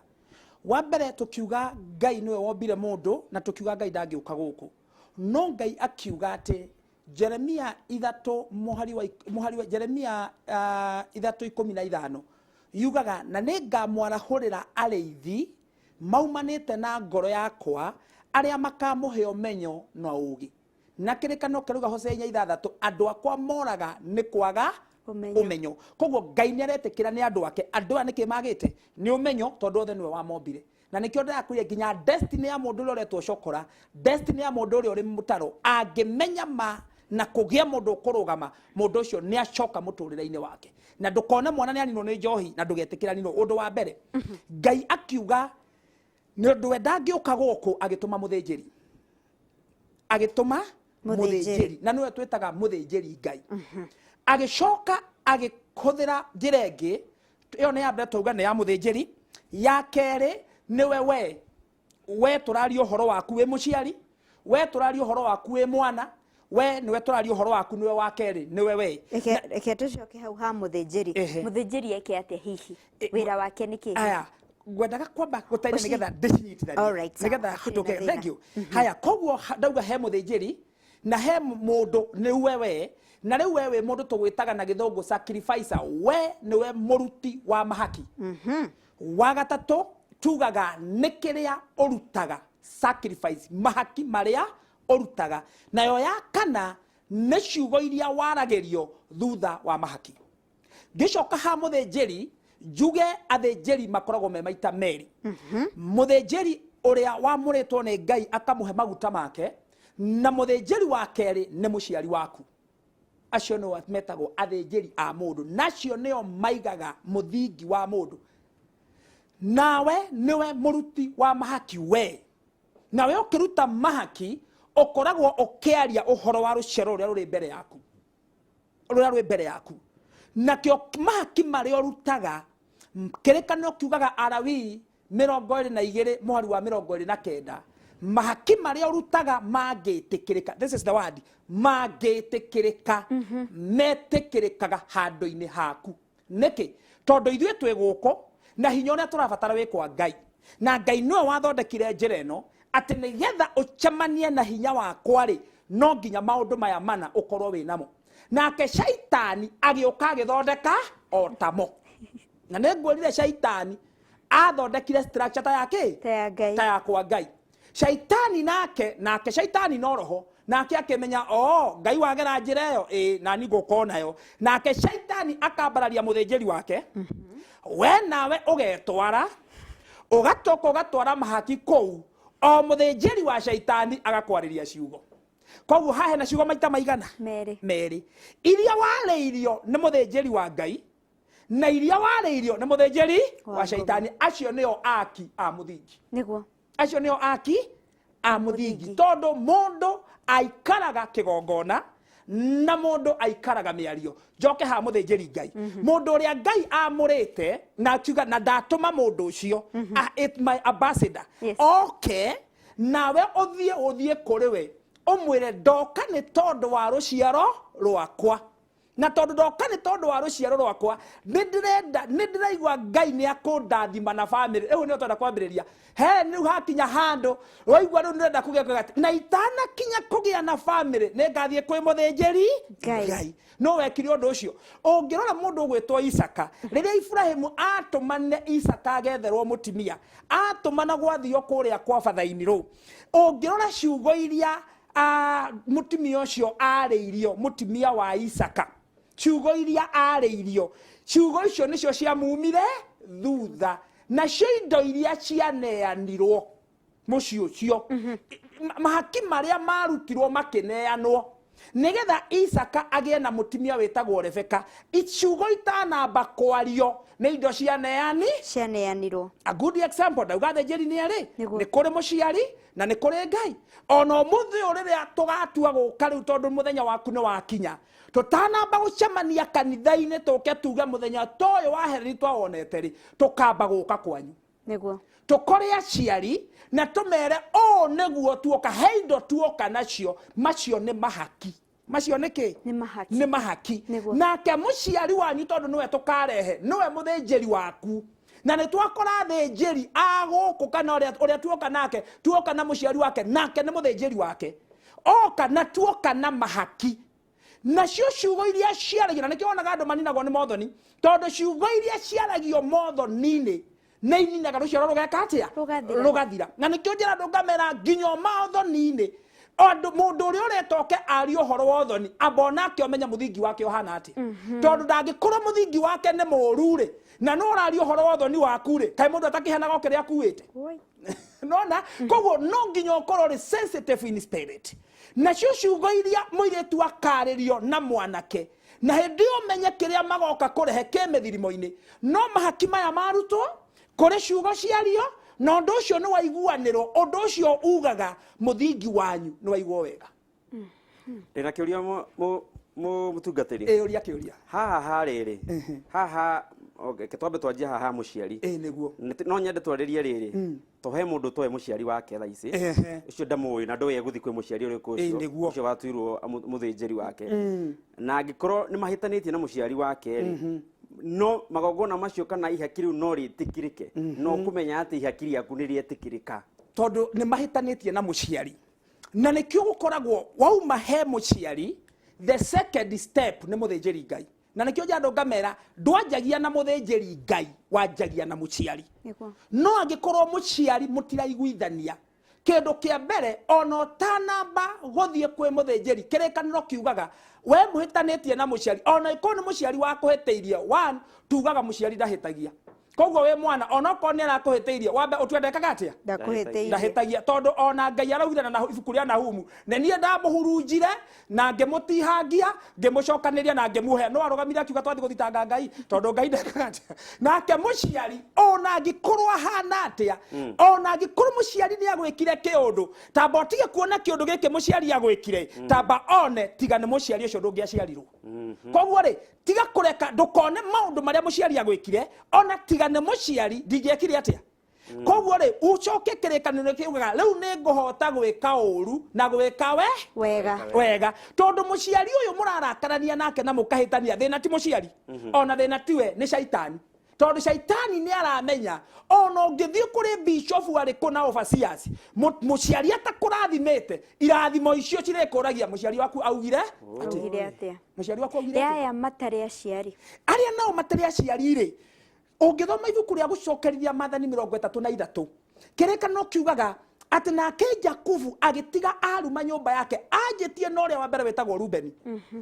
S2: Wa mbere tũkiuga Ngai nĩwe wombire mũndũ, na tũkiuga Ngai ndangĩũka gũkũ, no Ngai akiuga atĩ Jeremia 3 mũhari wa mũhari wa Jeremia 3:15 yugaga, na nĩ ngamwarahũrĩra arĩithi maumanĩte na ngoro yakwa, arĩa makamũhe ũmenyo na ũũgĩ. Na kĩrĩkanĩro kĩrauga Hosea 4:6, andũ akwa moraga nĩ kwaga
S1: Ũmenyo.
S2: Ũmenyo. Koguo Ngai nĩ aretĩkĩra nĩ andũ ake, andũ aya nĩkĩ magĩte? Nĩ ũmenyo, tondũ othe nĩwe wamombire. Na nĩkĩo ndĩrakwĩrire nginya destiny ya mũndũ ũrĩa ũretwo cokora, destiny ya mũndũ ũrĩa ũrĩ mũtaro, angĩmenya ma na kũgĩa mũndũ ũkũrũgama, mũndũ ũcio nĩ acoka mũtũrĩre-inĩ wake. Na ndũkone mwana nĩ aninwo nĩ njohi na ndũgetĩkĩra aninwo. Ũndũ wa mbere, Ngai akiuga nĩ ũndũ we ndangĩũka gũkũ, agĩtũma mũthĩnjĩri, agĩtũma
S1: Mũthĩnjĩri.
S2: Mũthĩnjĩri, na nĩwe twĩtaga mũthĩnjĩri Ngai. Agĩcoka agĩhũthĩra njĩra ĩngĩ. Ĩyo nĩ ya mbere twauga nĩ ya mũthĩnjĩri. Ya kerĩ nĩwe we tũraria ũhoro waku wĩ mũciari, we tũraria ũhoro waku wĩ mwana, we nĩwe tũraria ũhoro waku, nĩwe wa kerĩ, nĩwe we.
S1: Reke tũcoke hau ha mũthĩnjĩri. Mũthĩnjĩri eke atĩa hihi? Wĩra wake nĩ kĩ?
S2: Aya, ngwendaga kwamba gũtaria nĩgetha ndĩcinyitithanie.
S1: Alright, sawa,
S2: nĩgetha
S1: hatirĩ na
S2: tũke.
S1: thĩna.
S2: Thank you. Haya, koguo ndauga he mũthĩnjĩri na he mũndũ nĩwe we, na rĩu we wĩ mũndũ tũgwĩtaga na gĩthũngũ sacrificer, we nĩwe mũruti wa mahaki. Wa gatatũ tugaga nĩ kĩrĩa ũrutaga, sacrifice, mahaki marĩa ũrutaga. Nayo ya kana nĩ ciugo iria waragĩrio thutha wa mahaki. Ngĩcoka ha mũthĩnjĩri, njuge athĩnjĩri makoragwo me maita merĩ. Mũthĩnjĩri ũrĩa wamũrĩtwo nĩ Ngai akamũhe maguta make, na mũthĩnjĩri wa kerĩ nĩ mũciari waku. Acio nĩo metagwo athĩnjĩri a mũndũ, nacio nĩo maigaga mũthingi wa mũndũ. Nawe nĩwe mũruti wa mahaki we, nawe ũkĩruta mahaki ũkoragwo ũkĩaria ũhoro wa rũciaro rũrĩa rũrĩ mbere yaku, rũrĩa rwĩ mbere yaku. Nakĩo mahaki marĩa ũrutaga, kĩrĩkanĩro kiugaga Alawii 22 mũhari wa 29, mahaki marĩa ũrutaga mangĩtĩkĩrĩka, this is the word, mangĩtĩkĩrĩka, metĩkĩrĩkaga handũ-inĩ haku. Nĩkĩ? Tondũ ithuĩ twĩ gũkũ na hinya ũrĩa tũrabatara wĩ kwa Ngai, na Ngai nĩwe wathondekire njĩra ĩno atĩ nĩgetha ũcemanie na hinya wakwa rĩ, no nginya maũndũ maya mana ũkorwo wĩ namo. Nake Shaitani agĩũka agĩthondeka o tamo, na nĩ ngwĩrire Shaitani athondekire structure ta ya kĩ?
S1: Ta ya Ngai.
S2: Ta ya kwa Ngai. Shaitani nake Shaitani no roho, nake akĩmenya o Ngai wagera njĩra ĩyo ĩ nani ngũka nayo. Nake Shaitani akambararia mũthĩnjĩri wake, we nawe ũgetwara, ũgatoka ũgatwara mahaki kũu, o mũthĩnjĩri wa Shaitani agakwarĩria ciugo. Koguo haha hena ciugo maita maigana?
S1: Merĩ.
S2: Merĩ, iria warĩirio nĩ mũthĩnjĩri wa Ngai na iria warĩirio nĩ mũthĩnjĩri
S1: Wa
S2: wa Shaitani. Acio nĩo aki a mũthingi. Acio nĩo aki a mũthingi,
S1: Mũthingi.
S2: tondũ mũndũ aikaraga kĩgongona na mũndũ aikaraga mĩario. Njoke ha mũthĩnjĩri Ngai, mũndũ ũrĩa Ngai amũrĩte na akiuga na ndatũma mũndũ ũcio, it my ambassador, oke nawe ũthiĩ kũrĩ we ũmwĩre ndoka nĩ tondũ wa rũciaro rwakwa, na tondũ ndoka nĩ tondũ wa rũciaro rwakwa, nĩ ndĩraigua Ngai nĩ akũndathima na famĩlĩ. Rĩu nĩyo twenda kwambĩrĩria. He rĩu hakinya handũ waigua rĩu nĩrenda kũgĩa kũgĩa, na itanakinya kũgĩa na famĩlĩ nĩ ngathiĩ kwĩ mũthĩnjĩri
S1: Ngai.
S2: Ngai. No wekire ũndũ ũcio. Ũngĩrora mũndũ ũgwĩtwo Isaka, rĩrĩa Ibrahimu atũmanire Isaka agetherwo mũtumia, atũmana gwathio kũrĩa kwa bathaini rũu, ũngĩrora ciugo iria mũtumia ũcio arĩirio, mũtumia wa Isaka, ciugo iria arĩirio, ciugo icio nĩcio ciamumire thutha, nacio indo iria cianeanirwo mũciĩ ũcio, mahaki marĩa marutirwo makĩneanwo nĩgetha Isaka agĩe na mũtumia wĩtagwo Rebeka, ciugo itanamba kwario nĩ indo cianeani,
S1: cianeanirwo.
S2: A good example, ndauga athĩnjĩri nĩ erĩ.
S1: Nĩguo.
S2: Nĩ kũrĩ mũciari na nĩ kũrĩ Ngai. Ona ũmũthĩ ũyũ rĩrĩa tũgatua gũka rĩu, tondũ mũthenya waku nĩ wakinya, tũtanamba gũcemania kanitha-inĩ tũke tuge mũthenya ta ũyũ wa Hereni twawonete rĩ, tũkamba gũka kwanyu. Tũkore aciari na tũmere ũũ nĩguo tuoka, he indo tuoka nacio, macio nĩ mahaki. Macio nĩ kĩ?
S1: Nĩ mahaki.
S2: Nĩ mahaki.
S1: Nĩguo.
S2: Nake mũciari wanyu, tondũ nĩwe tũkarehe, nĩwe mũthĩnjĩri waku, na nĩ twakora athĩnjĩri a gũkũ kana ũrĩa tuoka nake, tuoka na mũciari wake, nake nĩ mũthĩnjĩri wake, oka na tuoka na mahaki. Nacio ciugo iria ciaragio, na nĩkĩo wonaga andũ maninagwo nĩ mothoni, tondũ ciugo iria ciaragio mothoni-inĩ nĩ ininaga rũciaro rũgeka atĩa?
S1: Rũgathira.
S2: Rũgathira. Na nĩkĩo njĩra andũ ngamera nginya mathoni-inĩ. Andũ mũndũ ũrĩa ũretoke arie ũhoro wa ũthoni, amba onake ũmenye mũthingi wake ũhana atĩa, tondũ ndangĩkorwo mũthingi wake nĩ mũũru rĩ, na no ũraria ũhoro wa ũthoni waku rĩ, kaĩ mũndũ atakĩheanaga o kĩrĩa akuĩte?
S1: Oi.
S2: Nona koguo no nginya ũkorwo ũrĩ sensitive in spirit, nacio ciugo iria mũirĩtu akarĩrio na mwanake, na hĩndĩ ĩyo ũmenye kĩrĩa magoka kũrehe kĩ mĩthirimo-inĩ. No mahaki maya marutwo kũrĩ ciugo ciario, na ũndũ ũcio nĩ waiguanĩrwo, ũndũ ũcio ugaga mũthingi wanyu nĩ waigwo wega.
S3: Ndĩna kĩũria, mũtungatĩri.
S2: Ĩ, ũria kĩũria.
S3: Haha harĩrĩ haha, okay, reke twambe twanjie haha ha mũciari.
S2: Ĩ, nĩguo.
S3: No nyende twarĩrie rĩrĩ, to he mũndũ ũtoĩ mũciari wake thaa ici, ũcio ndamũĩ na ndũĩ egũthiĩ kwĩ mũciari ũrĩkũ, ũcio ũcio watuirwo mũthĩnjĩri wake, na angĩkorwo nĩ mahĩtanĩtie na mũciari wake rĩ, no magongona macio kana ihaki rĩu no rĩtĩkĩrĩke? No kũmenya atĩ ihaki rĩaku nĩ rĩetĩkĩrĩka?
S2: Tondũ nĩ mahĩtanĩtie na mũciari, na nĩkĩo gũkoragwo wauma he mũciari, the second step nĩ mũthĩnjĩri Ngai, na nĩkĩo njandũ ngamera ndwanjagia na mũthĩnjĩri Ngai, wanjagia na mũciari. No angĩkorwo mũciari mũtiraiguithania, kĩndũ kĩa mbere, ona ũtanamba gũthiĩ kwĩ mũthĩnjĩri, kĩrĩkanĩro kiugaga we mũhĩtanĩtie na mũciari, ona ĩkorwo nĩ mũciari wakũhĩtĩirie, one, tugaga mũciari ndahĩtagia. Koguo wĩ mwana, ona okorwo nĩ arakũhĩtĩirie, wambe ũtue ndekaga atĩa?
S1: Ndakũhĩtĩirie.
S2: Ndahĩtagia, tondũ ona Ngai araugire na ibuku rĩa Nahumu, nĩ niĩ ndamũhurunjire na ngĩmũtihangia, ngĩmũcokanĩria na ngĩmuohea. No arũgamire akiuga twathiĩ gũthitanga Ngai, tondũ Ngai ndekaga atĩa? Nake mũciari, ona angĩkorwo ahana atĩa, ona angĩkorwo mũciari nĩ agwĩkire kĩũndũ, tamba ũtige kuona kĩũndũ gĩkĩ mũciari agwĩkire, tamba one tiga nĩ mũciari ũcio ndũngĩaciarirwo. Koguo rĩ, tiga kũreka ndũkone maũndũ marĩa mũciari agwĩkire, ona tiga nĩ mũciari ndingĩekire atĩa. Koguo rĩ, ũcoke kĩrĩkanĩro kĩugaga rĩu nĩ ngũhota gwĩka ũru na gwĩka we
S1: wega.
S2: Wega, tondũ mũciari ũyũ mũrarakarania nake na mũkahĩtania, thĩna ti mũciari, ona thĩna tiwe, nĩ caitani, tondũ caitani nĩ aramenya ona ũngĩthiĩ kũrĩ bishofu arĩkũ na overseers, mũciari atakũrathimĩte, irathimo icio cirĩkũragia mũciari waku augire atĩa?
S1: Augire atĩa?
S2: Mũciari waku augire atĩa?
S1: Aya matarĩ aciari.
S2: Arĩa nao matarĩ aciari rĩ, ũngĩthoma ibuku rĩa Gũcokerithia Maathani 33, kĩrĩkanĩro kiugaga atĩ nake Jakubu agĩtiga aruma nyũmba yake, anjĩtie na ũrĩa wa mbere wĩtagwo Rubeni,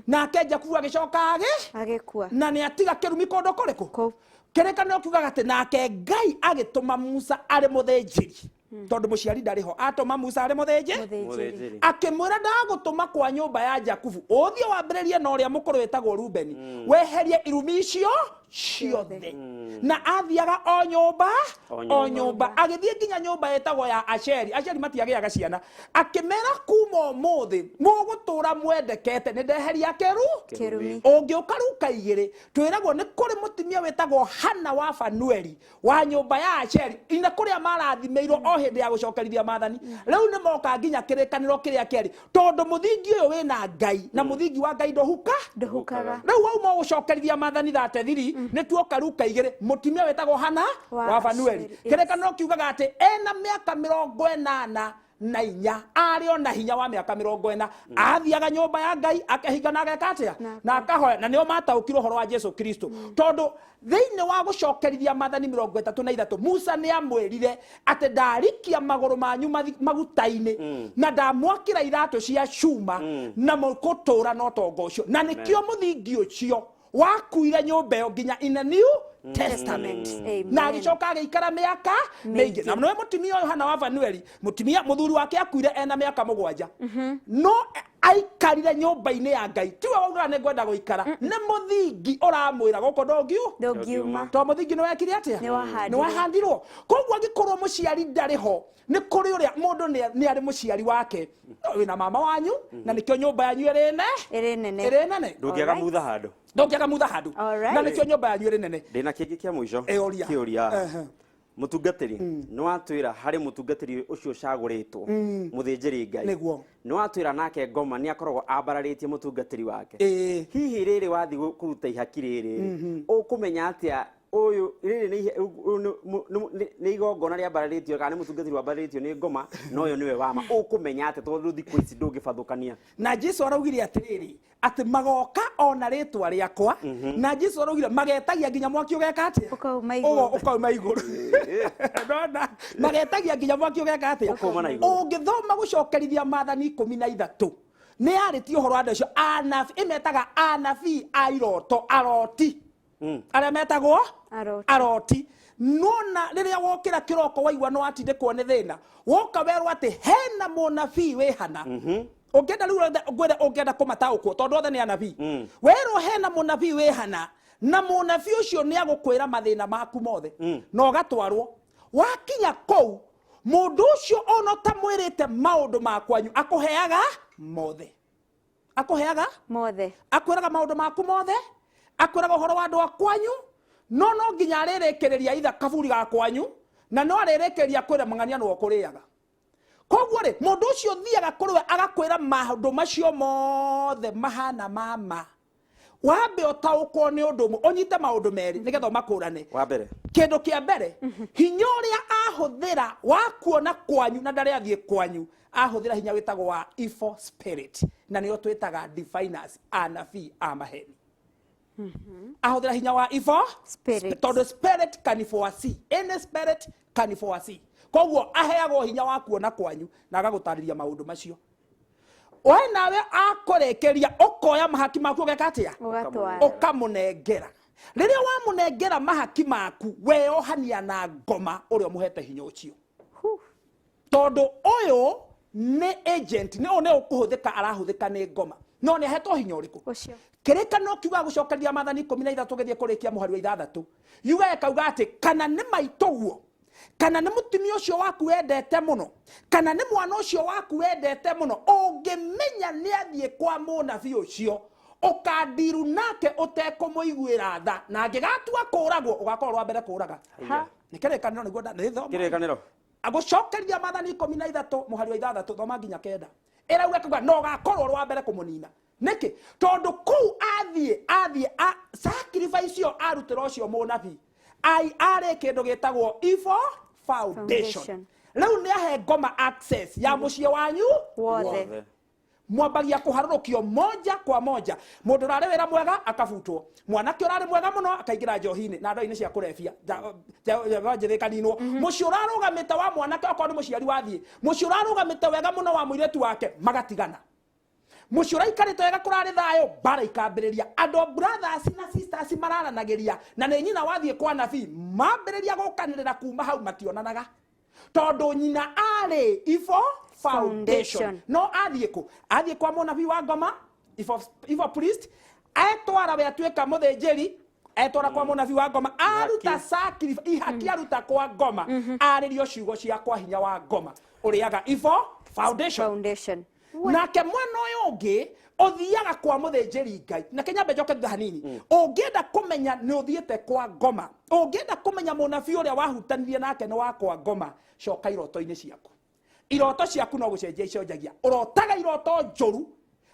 S2: nake Jakubu agĩcoka agĩ
S1: Agĩkua.
S2: Na nĩ atiga kĩrumi kũndũ kũrĩkũ?
S1: Kũ.
S2: Kĩrĩkanĩro kiugaga atĩ nake Ngai agĩtũma Musa arĩ mũthĩnjĩri, tondũ mũciari ndarĩ ho, atũma Musa arĩ mũthĩnjĩ
S1: Mũthĩnjĩri.
S3: Mũthĩnjĩri.
S2: Akĩmwĩra, ndagũtũma kwa nyũmba ya Jakubu, ũthiĩ wambĩrĩrie na ũrĩa mũkũrũ wĩtagwo Rubeni, weherie irumi icio ciothe. Na athiaga o nyũmba
S3: O
S2: o
S3: nyũmba.
S2: nyũmba, agĩthiĩ nginya nyũmba ĩtagwo ya Asheri. Asheri matiagĩaga ciana. Akĩmera, kuma ũmũthĩ mũgũtũra mwendekete, nĩ ndeheria kĩru.
S1: Kĩrumi.
S2: Ũngĩũka Ruka 2, twĩragwo nĩ kũrĩ mũtumia wĩtagwo Hana wa Fanueli wa nyũmba ya Asheri, ina kũrĩa marathimĩirwo o hĩndĩ ya Gũcokerithia Maathani. Rĩu nĩ moka nginya kĩrĩkanĩro kĩrĩa kĩerĩ, tondũ mũthingi ũyũ wĩna Ngai, na mũthingi wa Ngai ndũhuka.
S1: Ndũhukaga.
S2: Rĩu wauma gũcokerithia Maathani 33, nĩ tuoka Ruka 2, mũtumia wĩtagwo Hana
S1: wa
S2: wa Fanueli.
S1: Asheri, yes.
S2: Kĩrĩkanĩro kiugaga atĩ ena mĩaka 84, arĩ ona hinya wa mĩaka 40, athiaga nyũmba ya Ngai, akehinga na ageka atĩa? Na akahoya, na nĩo mataũkirwo ũhoro wa Jesu Kristo, tondũ thĩinĩ wa Gũcokerithia Maathani 33, Musa nĩ amwĩrire atĩ ndarikia magũrũ manyu maguta-inĩ na ndamwakĩra iratũ cia cuma, na mũgũtũra na ũtonga ũcio, na nĩkĩo mũthingi ũcio wakuire nyũmba ĩyo nginya in a New Testament.
S1: Amen.
S2: Na agĩcoka agĩikara mĩaka mĩingĩ. Na nĩwe mũtumia ũyũ Hana wa Fanueli, mũtumia mũthuri wake akuire ena mĩaka 7, no aikarire nyũmba-inĩ ya Ngai. Tiwe waugaga nĩ ngwenda gũikara, nĩ mũthingi ũramwĩra gũkũ ndũngiu
S1: Ndũngiuma.
S2: To mũthingi nĩ wekire atĩa?
S1: Nĩ wahandirwo.
S2: Nĩ wahandirwo. Koguo angĩkorwo mũciari ndarĩ ho, nĩ kũrĩ ũrĩa mũndũ nĩ arĩ mũciari wake. No wĩna mama wanyu, na nĩkĩo nyũmba yanyu ĩrĩ ne
S1: Ĩrĩ nene.
S2: Ĩrĩ nene.
S3: Ndũngĩaga
S1: Alright.
S3: mutha handũ.
S2: Ndũngĩaga mutha handũ.
S1: Alright.
S2: Na nĩkĩo nyũmba yanyu ĩrĩ nene.
S3: Ndĩna kĩngĩ kĩa mũico.
S2: Ĩ, ũria.
S3: Kĩũria. Mũtungatĩri, nĩ watwĩra harĩ mũtungatĩri ũcio ũcagũrĩtwo, mũthĩnjĩri Ngai.
S2: Nĩguo.
S3: Nĩ watwĩra nake ngoma nĩ akoragwo ambararĩtie mũtungatĩri wake.
S2: Ĩĩ.
S3: Hihi rĩrĩ wathiĩ kũruta ihaki rĩrĩ, ũkũmenya atĩa? Ũyũ rĩrĩ nĩ ũyũ nĩ igongona rĩambararĩtio kana nĩ mũtungatĩri wambararĩtio nĩ ngoma, na ũyũ nĩwe wama. Ũkũmenya atĩa? Tondũ thikũ ici ndũngĩbathũkania.
S2: Na Jesu araugire atĩrĩrĩ, atĩ magoka ona rĩtwa rĩakwa, na Jesu araugire magetagia nginya mwaki ũgeka atĩa?
S1: Ũkauma igũrũ.
S2: Ũkauma igũrũ. Ndona magetagia nginya mwaki ũgeka atĩa?
S3: Ũkauma na igũrũ.
S2: Ũngĩthoma gũcokerithia maathani 13, nĩ yarĩtie ũhoro wa andũ acio anabii, ĩmetaga anabii a iroto, aroti, arĩa metagwo
S1: Aroti.
S2: Aroti. Nona rĩrĩa wokĩra kĩroko waigua nĩ watindĩkwo nĩ thĩna, woka werwo atĩ hena mũnabii wĩ hana, ũngĩenda rĩu ngwĩre, ũngĩenda kũmataũkwo, tondũ othe nĩ anabii, werwo hena mũnabii wĩ hana, na mũnabii ũcio nĩ agũkwĩra mathĩna maku mothe, na ũgatwarwo. Wakinya kũu, mũndũ ũcio ona ũtamwĩrĩte maũndũ makwanyu akũheaga mothe, akũheaga
S1: mothe,
S2: akwĩraga maũndũ maku mothe, akwĩraga ũhoro wa andũ a kwanyu, no no nginya arĩrĩkĩrĩria itha kaburi ga kwanyu, na no arĩrĩkĩrĩria kwĩra mang'ania nĩwe ũkũrĩaga. Koguo rĩ, mũndũ ũcio ũthiaga kũrĩ we agakwĩra maũndũ macio mothe mahana mama. Wambe ũtaũkwo nĩ ũndũ ũmwe, ũnyite maũndũ merĩ nĩgetha ũmakũrane.
S3: Wa mbere,
S2: kĩndũ kĩa mbere, hinya ũrĩa ahũthĩra wa kuona kwanyu na ndarĩ athiĩ kwanyu, ahũthĩra hinya wĩtagwo wa evil spirit, na nĩo twĩtaga diviners, anabii a maheni. Ahũthĩra hinya wa evil
S1: spirit.
S2: Tondũ spirit can foresee, any spirit can foresee. Koguo aheagwo hinya wa kuona kwanyu na agagũtarĩria maũndũ macio. We nawe akũrĩkĩria, ũkoya mahaki maku, ũgeka atĩa?
S1: Ũgatwara.
S2: Ũkamũnengera. Rĩrĩa wamũnengera mahaki maku, weyohania na ngoma ũrĩa ũmũhete hinya ũcio. Tondũ ũyũ nĩ agent, nĩ ũyũ nĩ ũkũhũthĩka, arahũthĩka nĩ ngoma, no nĩ ahetwo hinya ũrĩkũ?
S1: Ũcio.
S2: Kĩrĩkanĩro kiugaga gũcokeria maathani 13, gĩthiĩ kũrĩkia mũhari wa 6, yugaga ĩkauga atĩ kana nĩ maitũguo, kana nĩ mũtumia ũcio waku wendete mũno, kana nĩ mwana ũcio waku wendete mũno, ũngĩmenya nĩ athiĩ kwa mũnabii ũcio, ũkandiru nake ũtekũmũiguĩra tha, na angĩgatua kũragwo, ũgakorwo wa mbere kũraga.
S1: Ha.
S2: Nĩ kĩrĩkanĩro nĩguo nĩthoma.
S3: Kĩrĩkanĩro.
S2: Agũcokeria maathani 13 mũhari wa 6, thoma nginya 9, ĩrauga kuga no ũgakorwo ũrĩ wa mbere kũmũnina. Nĩkĩ? Tondũ kũu athiĩ sacrifice ĩyo arutĩra ũcio mũnabii, ai arĩ kĩndũ gĩtagwo evil foundation.
S1: Foundation.
S2: Rĩu nĩ ahe ngoma access ya mũciĩ wanyu
S1: wothe.
S3: Wothe.
S2: Mwambagia kũharũrũkio moja kwa moja. Mũndũ ũrarĩ wĩra mwega akabutwo, mwanake ũrarĩ mwega mũno akaingĩra njohi-inĩ na ndoo-inĩ cia kũrebia, njĩthĩ ĩkaninwo. Mũciĩ ũrarũgamĩte wa mwanake, okorwo nĩ mũciari wathiĩ, mũciĩ ũrarũgamĩte wega mũno wa mũirĩtu wake, magatigana. Mũciĩ ũraikarĩte wega, kũrarĩ thayũ, mbara ikambĩrĩria. Andũ brothers na sisters mararanagĩria, na nĩ nyina wathiĩ kwa nabii, mambĩrĩria gũkanĩrĩra. Kuma hau mationanaga, tondũ nyina arĩ evil foundation.
S1: Foundation.
S2: No athiĩ kũ? Athiĩ kwa mũnabii wa ngoma, evil priest, etwara we atuĩka mũthĩnjĩri, etwara kwa mũnabii wa ngoma, aruta sacrifice, ihaki aruta kwa ngoma, arĩrio ciugo cia kwa hinya wa ngoma, ũrĩaga evil foundation.
S1: Foundation.
S2: Nake mwena ũyũ ũngĩ ũthiaga kwa mũthĩnjĩri Ngai. Na kĩnyambe njoke thutha hanini. Ũngĩenda kũmenya nĩ ũthiĩte kwa ngoma, ũngĩenda kũmenya mũnabii ũrĩa wahutanirie nake nĩ wa kwa ngoma, coka iroto-inĩ ciaku. Iroto ciaku no gũcenjia icenjagia, ũrotaga iroto njũru.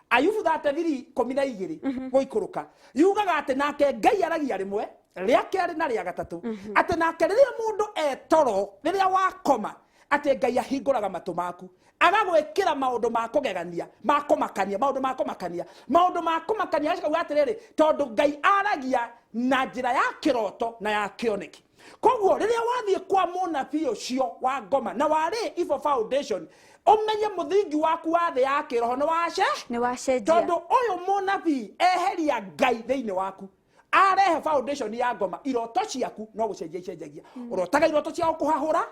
S2: Ayubu 33:12 gũikũrũka yugaga atĩ nake Ngai aragia rĩmwe, rĩa kerĩ na rĩa gatatũ, atĩ nake rĩrĩa mũndũ etoro, rĩrĩa wakoma, atĩ Ngai ahingũraga matũ maku, agagwĩkĩra maũndũ ma kũgegania, ma kũmakania, maũndũ ma kũmakania, maũndũ ma kũmakania. Agacoka atĩrĩrĩ, tondũ Ngai aragia na njĩra ya kĩroto na ya kĩoneki. Koguo rĩrĩa wathiĩ kwa mũnabii ũcio wa ngoma na warĩ evil foundation, ũmenye mũthingi waku wa thĩ ya kĩroho nĩ wace
S1: Nĩ wacenjia.
S2: Tondũ ũyũ mũnabii eheria Ngai thĩinĩ waku, arehe foundation ya ngoma, iroto ciaku no gũcenjia icenjagia. Ũrotaga iroto cia gũkũhahũra,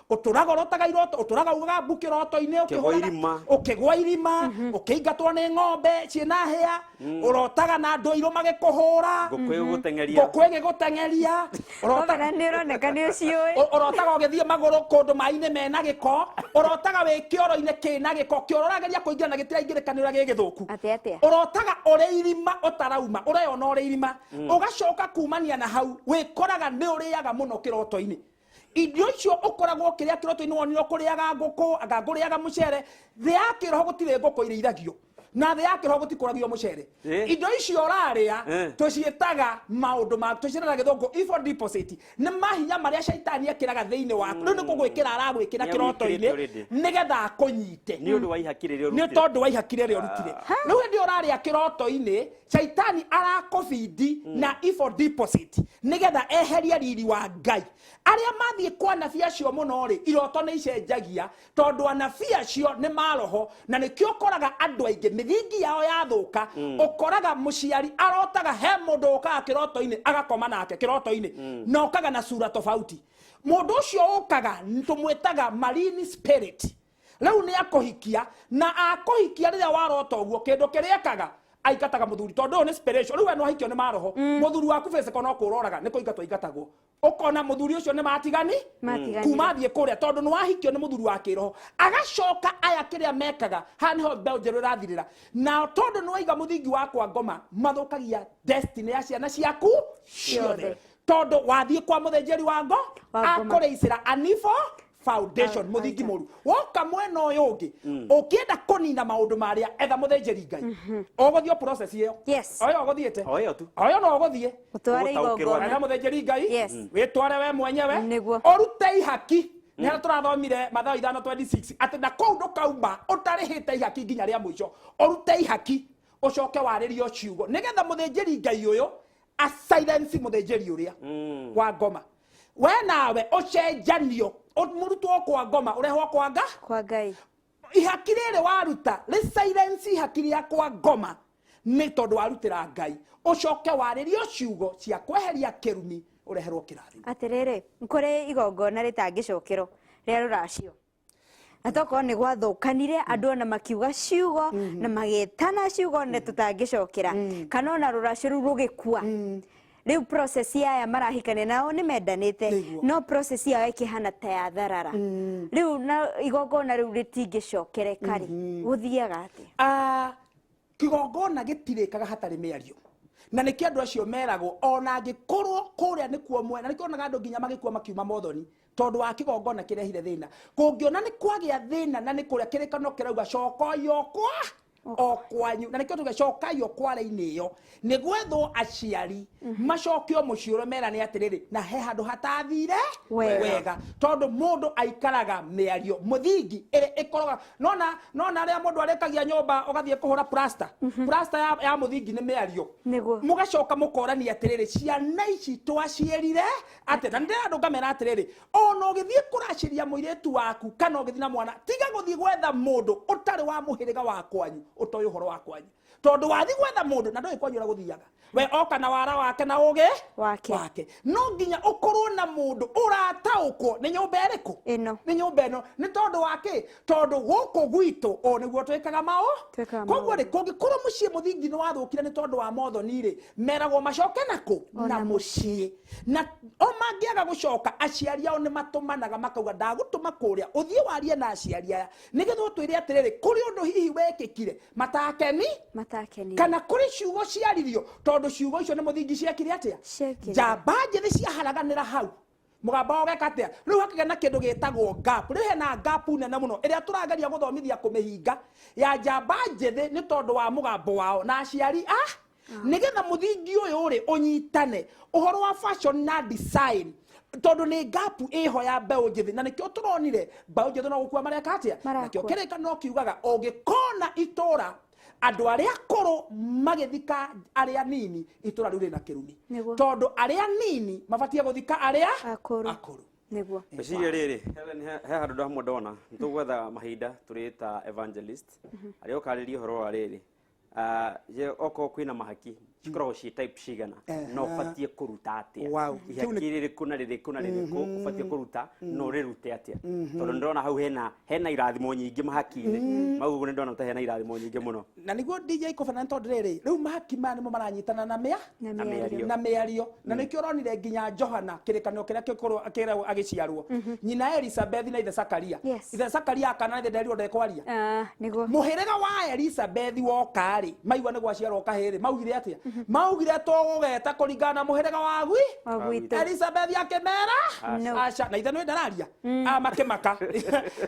S2: ũtũraga ũrotaga iroto, ũtũraga ugaga mbu kĩroto-inĩ,
S3: Ũkĩgwa irima.
S2: Ũkĩgwa irima, ũkĩingatwo nĩ ng'ombe ciĩna hĩa, ũrotaga na andũ airũ magĩkũhũra,
S3: ngũkũ ĩgũgũteng'eria,
S2: ngũkũ ĩgĩgũteng'eria.
S1: Ũrotaga nĩ ũroneka nĩ ũciũĩ.
S2: Ũrotaga ũgĩthiĩ magũrũ kũndũ maĩ-inĩ mena gĩko, ũrotaga wĩ kĩoro-inĩ kĩna gĩko, kĩoro ũrageria kũingĩra na gĩtiraingĩrĩka nĩ ũrĩa gĩ gĩthũku.
S1: Atĩ atĩa?
S2: Ũrotaga ũrĩ irima ũtarauma, ũreyona ũrĩ irima. Ũgacoka kumania na hau wĩkoraga nĩ ũrĩaga mũno kĩroto-inĩ. Irio icio ũkoragwo ũkĩrĩa kĩroto-inĩ, wonire ũkũrĩaga ngũkũ, anga ngũrĩaga mũcere. Thĩ ya kĩroho gũtirĩ ngũkũ irĩithagio. Na thĩ ya kĩroho gũtikũragio mũcere. Indo icio ũrarĩa tũciĩtaga maũndũ ma tũciĩtaga na gĩthũngũ evil deposit. Nĩ mahinya marĩa shaitani ekĩraga thĩinĩ waku. Rĩu nĩ kũgwĩkĩra aragwĩkĩra
S3: Nĩ agwĩkĩrĩte
S2: kĩroto-inĩ
S3: already.
S2: nĩgetha akũnyite.
S3: Nĩ ũndũ wa ihaki rĩrĩa
S2: Nĩ
S3: ũrutire.
S2: tondũ wa ihaki rĩrĩa ũrutire. Rĩu hĩndĩ ĩyo ũrarĩa kĩroto-inĩ, shaitani arakũbindi na evil deposit nĩgetha eherie riri wa Ngai. Arĩa mathiĩ kwa anabii acio mũno rĩ, iroto nĩ icenjagia tondũ anabii acio nĩ maroho, na nĩkĩo ũkoraga andũ aingĩ mĩthingi yao yathũka. Ũkoraga mũciari arotaga he mũndũ ũkaga kĩroto-inĩ agakoma nake kĩroto-inĩ, na ũkaga na sura tofauti. Mũndũ ũcio ũkaga tũmwĩtaga marine spirit. Rĩu nĩ akũhikia, na akũhikia rĩrĩa warota ũguo, kĩndũ kĩrĩa ekaga aingataga mũthuri, tondũ ũyũ nĩ spiritual. Rĩu we nĩwahikio nĩ maroho, mũthuri waku physical no kũroraga nĩ kũingatwo aingatagwo. Ũkona mũthuri ũcio nĩ matigani
S1: Matiganire.
S2: Kuma athiĩ kũrĩa, tondũ nĩ wahikio nĩ mũthuri wa kĩroho. Agacoka aya kĩrĩa mekaga haha nĩho mbeũ njerũ ĩrathirĩra nao, tondũ nĩ waiga mũthingi wa kwa ngoma, mathũkagia destiny ya ciana ciaku ciothe,
S1: Ciothe.
S2: tondũ wathiĩ kwa mũthĩnjĩri wa ngo
S1: Wa ngoma.
S2: akũrĩicĩra anifo foundation, mũthingi mũru. Woka mwena ũyũ ũngĩ, ũkĩenda kũnina maũndũ marĩa, etha mũthĩnjĩri Ngai. Ũgũthiĩ o process ĩyo. O ĩyo ũgũthiĩte.
S3: O ĩyo tu.
S2: O ĩyo no ũgũthiĩ.
S1: Ũtware
S3: Ũgũtaũkĩrwo
S1: igongona.
S2: Etha mũthĩnjĩri Ngai, wĩtware we mwenyewe, ũrute ihaki. Nĩ harĩa tũrathomire Mathayo 5:26 atĩ na kũu ndũkauma ũtarĩhĩte ihaki nginya rĩa mũico. Ũrute ihaki, ũcoke warĩrio ciugo nĩgetha mũthĩnjĩri Ngai ũyũ a silence mũthĩnjĩri ũrĩa wa ngoma. We nawe ũcenjanio, mũrutwo kwa ngoma ũrehwo kwa nga
S1: Kwa Ngai.
S2: Ihaki rĩrĩ waruta rĩ silence ihaki rĩa kwa ngoma, nĩ tondũ warutĩra Ngai. Ũcoke warĩrio ciugo cia kweheria kĩrumi, ũreherwo kĩrathimo.
S1: Atĩrĩrĩ, kũrĩ igongona rĩtangĩcokerwo rĩa rũracio, na tokorwo nĩ gwathũkanire, andũ ona makiuga ciugo na magĩtana ciugo nĩ tũtangĩcokera, kana ona rũracio rũu rũgĩkua. Rĩu process ya aya marahikania nao nĩ mendanĩte, no process yao ĩkĩhana ta ya tharara rĩu, na igongona rĩu rĩtingĩcokereka rĩ, gũthiaga atĩa?
S2: Kĩgongona gĩtirĩkaga hatarĩ mĩario, na nĩkĩo andũ acio meragwo ona angĩkorwo kũrĩa nĩkuo mwena. Nĩkĩo onaga andũ nginya magĩkua makiuma mothoni, tondũ wa kĩgongona kĩrehire thĩna. Kũngĩona nĩ kwagĩa thĩna na nĩ kũrĩa kĩrĩkano kĩrauga cokai o kwa o kwanyu, na nĩkĩo tuge cokai o kwara-inĩ ĩyo, nĩ gwethwo aciari macokio mũciĩ ũrĩa merane atĩrĩrĩ, na he handũ hatathire
S1: Wega.
S2: wega, tondũ mũndũ aikaraga mĩario mũthingi ĩrĩa ĩkoroga. Nona nona rĩrĩa mũndũ arĩkagia nyũmba, ũgathiĩ kũhũra plaster, plaster ya mũthingi nĩ mĩario. Mũgacoka mũkorania atĩrĩrĩ, ciana ici twaciĩrire atĩ, na nĩndĩra andũ ngamera atĩrĩrĩ, ona ũgĩthiĩ kũracĩria mũirĩtu waku kana ũgĩthiĩ na mwana, tiga gũthiĩ gwetha mũndũ ũtarĩ wa mũhĩrĩga wa kwanyu, ũtoĩ ũhoro wa kwanyu, tondũ wathiĩ gwetha mũndũ na ndũĩ kwanyu ũrĩa gũthiaga, we oka na wara wake na ũgĩ
S1: Wake.
S2: wake. No nginya ũkorwo na mũndũ ũrataũkwo nĩ nyũmba ĩrĩkũ.
S1: Ĩno.
S2: Nĩ nyũmba ĩno. Nĩ tondũ wa kĩ? Tondũ gũkũ gwitũ ũ nĩguo twĩkaga mao.
S1: Twĩkaga
S2: Koguo rĩ,
S1: maũndũ.
S2: kũngĩkorwo mũciĩ mũthingi nĩ wathũkire nĩ tondũ wa mothoni rĩ, meragwo macoke nakũ? Na mũciĩ. Na o mangĩaga gũcoka, aciari ao nĩ matũmanaga makauga, ndagũtũma kũrĩa ũthiĩ warie na aciari aya, nĩgetha ũtwĩre atĩrĩrĩ, kũrĩ ũndũ hihi wekĩkire matakeni,
S1: Matakeni,
S2: kana kũrĩ ciugo ciaririo, tondũ ciugo icio nĩ mũthingi ciekire atĩa?
S1: Ciekire.
S2: Njamba njĩthĩ ciaharaganĩra hau, mũgamba ũgeka atĩa? Rĩu hakĩgĩa na kĩndũ gĩtagwo gap. Rĩu hena gap nene mũno ĩrĩa tũrageria gũthomithia kũmĩhinga ya njamba njĩthĩ, nĩ tondũ wa mũgambo wao na aciari a nĩgetha mũthingi ũyũ rĩ ũnyitane ũhoro wa fashion na design, tondũ nĩ gap ĩho ya mbeũ njĩthĩ, na nĩkĩo tũronire mbeũ njĩthĩ no gũkua mareka atĩa?
S1: Marakua.
S2: Nakĩo kĩrĩkanĩro kiugaga ũngĩkona itũra andũ arĩa akũrũ magĩthika arĩa nini, itũra rĩu rĩna kĩrumi, tondũ arĩa nini mabatie gũthika arĩa
S1: Akũrũ.
S2: akũrũ.
S3: Ngwĩciria rĩrĩ, Helen, he handũ hamwe ndona nĩ tũgwetha mahinda tũrĩ ta evangelist arĩa ũkarĩria ũhoro wa rĩrĩ. Je, okorwo kwĩna mahaki cikoragwo ciĩ type cigana, na ũbatiĩ kũruta atĩa? Ihaki rĩrĩkũ na rĩrĩkũ na rĩrĩkũ ũbatiĩ kũruta, na ũrĩrute atĩa? Tondũ nĩndona hau hena irathimo nyingĩ mahaki-inĩ mau, ũguo nĩndona ta hena irathimo nyingĩ mũno.
S2: Na nĩguo DJ Kobena, nĩ tondũ rĩrĩ, rĩu mahaki maya nĩmo maranyitana na mĩa
S1: Na
S3: Na
S1: mĩario.
S3: mĩario.
S2: Na mĩario. Na nĩkĩo ũronire nginya Johana kĩrĩkanĩro kĩrĩa gĩkũrũ akĩragwo agĩciarwo, nyina Elizabeth na ithe Zakaria, ithe Zakaria akana ithe nderirwo ndekwaria.
S1: Ah, nĩguo.
S2: Mũhĩrĩga wa Elizabeth woka rĩ, maigua nĩ gwaciarwo kahĩĩ rĩ, maugire atĩa? Maugire tũgũgeta kũringana na mũhĩrĩga wa gwi
S1: Wa gwitũ.
S2: Elizabeth akĩmera
S1: No.
S2: aca na ithe nĩ ndararia. Ah, makĩmaka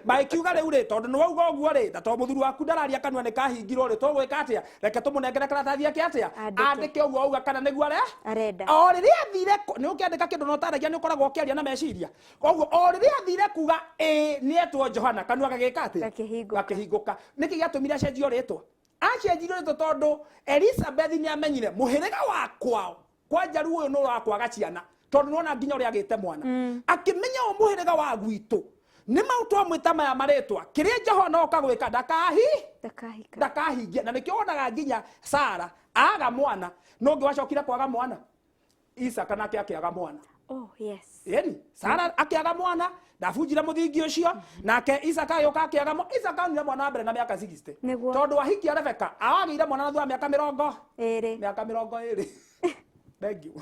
S2: magĩkiuga rĩu rĩ, tondũ nĩ wauga ũguo rĩ, na tondũ mũthuri waku ndararia kanua nĩ kahingirwo rĩ, tũgwĩka atĩa? Reke tũmũnengere karatathi eke atĩa?
S1: Andĩke.
S2: Andĩke ũguo auga kana nĩguo are
S1: Arenda.
S2: O rĩrĩa athire nĩ ũkĩandĩka kĩndũ na ũtaragia nĩ ũkoragwo ũkĩaria na meciria. Koguo o rĩrĩa athire kuga ĩĩ nĩ etwo Johana, kanua gagĩka atĩa?
S1: Gakĩhingũka.
S2: Gakĩhingũka. Nĩkĩ gĩatũmire acenjio rĩtwa? Acenjirio rĩtwa tondũ Elizabeth nĩ amenyire mũhĩrĩga wa kwao kwa njaruo ũyũ nĩ wa kwaga ciana, tondũ nĩwona nginya ũrĩa agĩte mwana. Akĩmenya ũyũ mũhĩrĩga wa gwitũ nĩ mau twamwĩta maya marĩtwa, kĩrĩa Johana oka gwĩka ndakahi
S1: Ndakahika.
S2: Ndakahingia. Na nĩkĩo wonaga nginya Sara aga mwana no ũngĩ wacokire kwaga mwana, Isaka nake akĩaga mwana.
S1: Oh, yes.
S2: Ĩni Sara akĩaga mwana, ndabunjire mũthingi ũcio, nake Isaka agĩũka akĩaga Isaka onire mwana wa mbere na mĩaka 60. Tondũ ahikia Rebeka agĩire mwana na thutha wa mĩaka mĩrongo
S1: 20.
S2: Mĩaka 20. Thank you.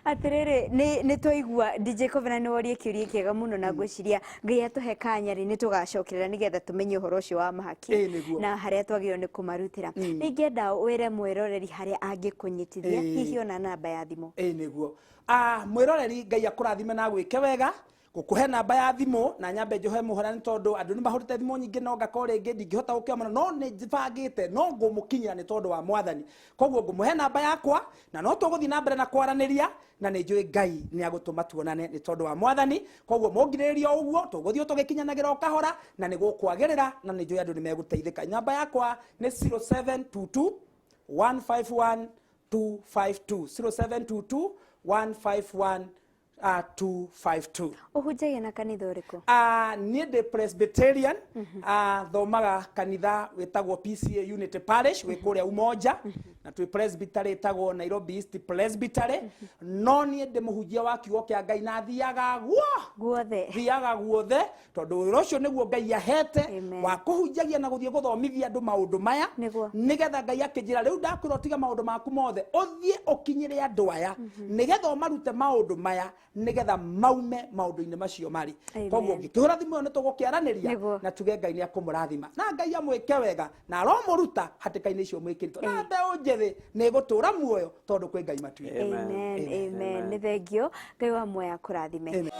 S1: Atirĩrĩ, nĩ twaigua DJ Covenant nĩ worie kĩũria kĩega mũno, na ngwĩciria Ngai atũhe kanya rĩ, nĩ tũgacokerera nĩgetha tũmenye ũhoro ũcio wa mahaki
S2: Ĩĩ, nĩguo.
S1: na harĩa twagĩrĩirwo nĩ kũmarutĩra. Nĩ ingĩenda wĩre mwĩroreri harĩa angĩkũnyitithia, hihi ona namba ya thimũ.
S2: Ĩĩ nĩguo. Ah, mwĩroreri, Ngai akũrathime na agwĩke wega. Ngũkũhe namba ya thimũ na nyambe njohe mũhera nĩ tondũ andũ nĩ mahũrĩte thimũ nyingĩ, no ngakorwo rĩngĩ ndingĩhota gũkĩoya mũno, no nĩ njibangĩte no ngũmũkinyĩra nĩ tondũ wa Mwathani. Koguo ngũmũhe namba yakwa na no tũgũthiĩ na mbere na kwaranĩria, na nĩ njũĩ Ngai nĩ agũtũma tuonane nĩ tondũ wa Mwathani. Koguo mũngirĩrĩria o ũguo, tũgũthiĩ tũgĩkinyanagĩra o kahora na nĩ gũkwagĩrĩra, na nĩ njũĩ andũ nĩ megũteithĩka. Namba yakwa nĩ 0722 151 252, 0722 151 252.
S1: Ũhunjagia na kanitha ũrĩkũ?
S2: Niĩ ndĩ Presbyterian. Thomaga kanitha wĩtagwo PCA Unity Parish wĩ kũrĩa Umoja, na twĩ presbytery ĩtagwo Nairobi East Presbytery. No niĩ ndĩ mũhunjia wa kiugo kĩa Ngai na thiaga guo
S1: guothe.
S2: Thiaga guothe tondũ wĩra ũcio nĩguo Ngai ahete
S1: Amen.
S2: wa kũhunjagia na gũthiĩ gũthomithia andũ maũndũ maya. Nĩgetha Ngai akĩnjĩra rĩu ndakwĩra ũtige maũndũ maku mothe ũthiĩ ũkinyĩre andũ aya nĩgetha ũmarute maũndũ maya nĩgetha maume maũndũ-inĩ macio marĩ.
S1: Amen.
S2: Koguo ngĩkĩhũra thimũ ĩyo nĩ tũgũkĩaranĩria na tuge Ngai nĩ akũmũrathima na Ngai amwĩke wega na aromũruta hatĩka-inĩ icio mwĩkĩrĩtwo, na mbeũ njĩthĩ nĩ ĩgũtũra muoyo tondũ kwĩ Ngai matu-inĩ.
S1: Amen. Amen. Nĩ thengio, Ngai wa muoyo akũrathime.
S2: Amen.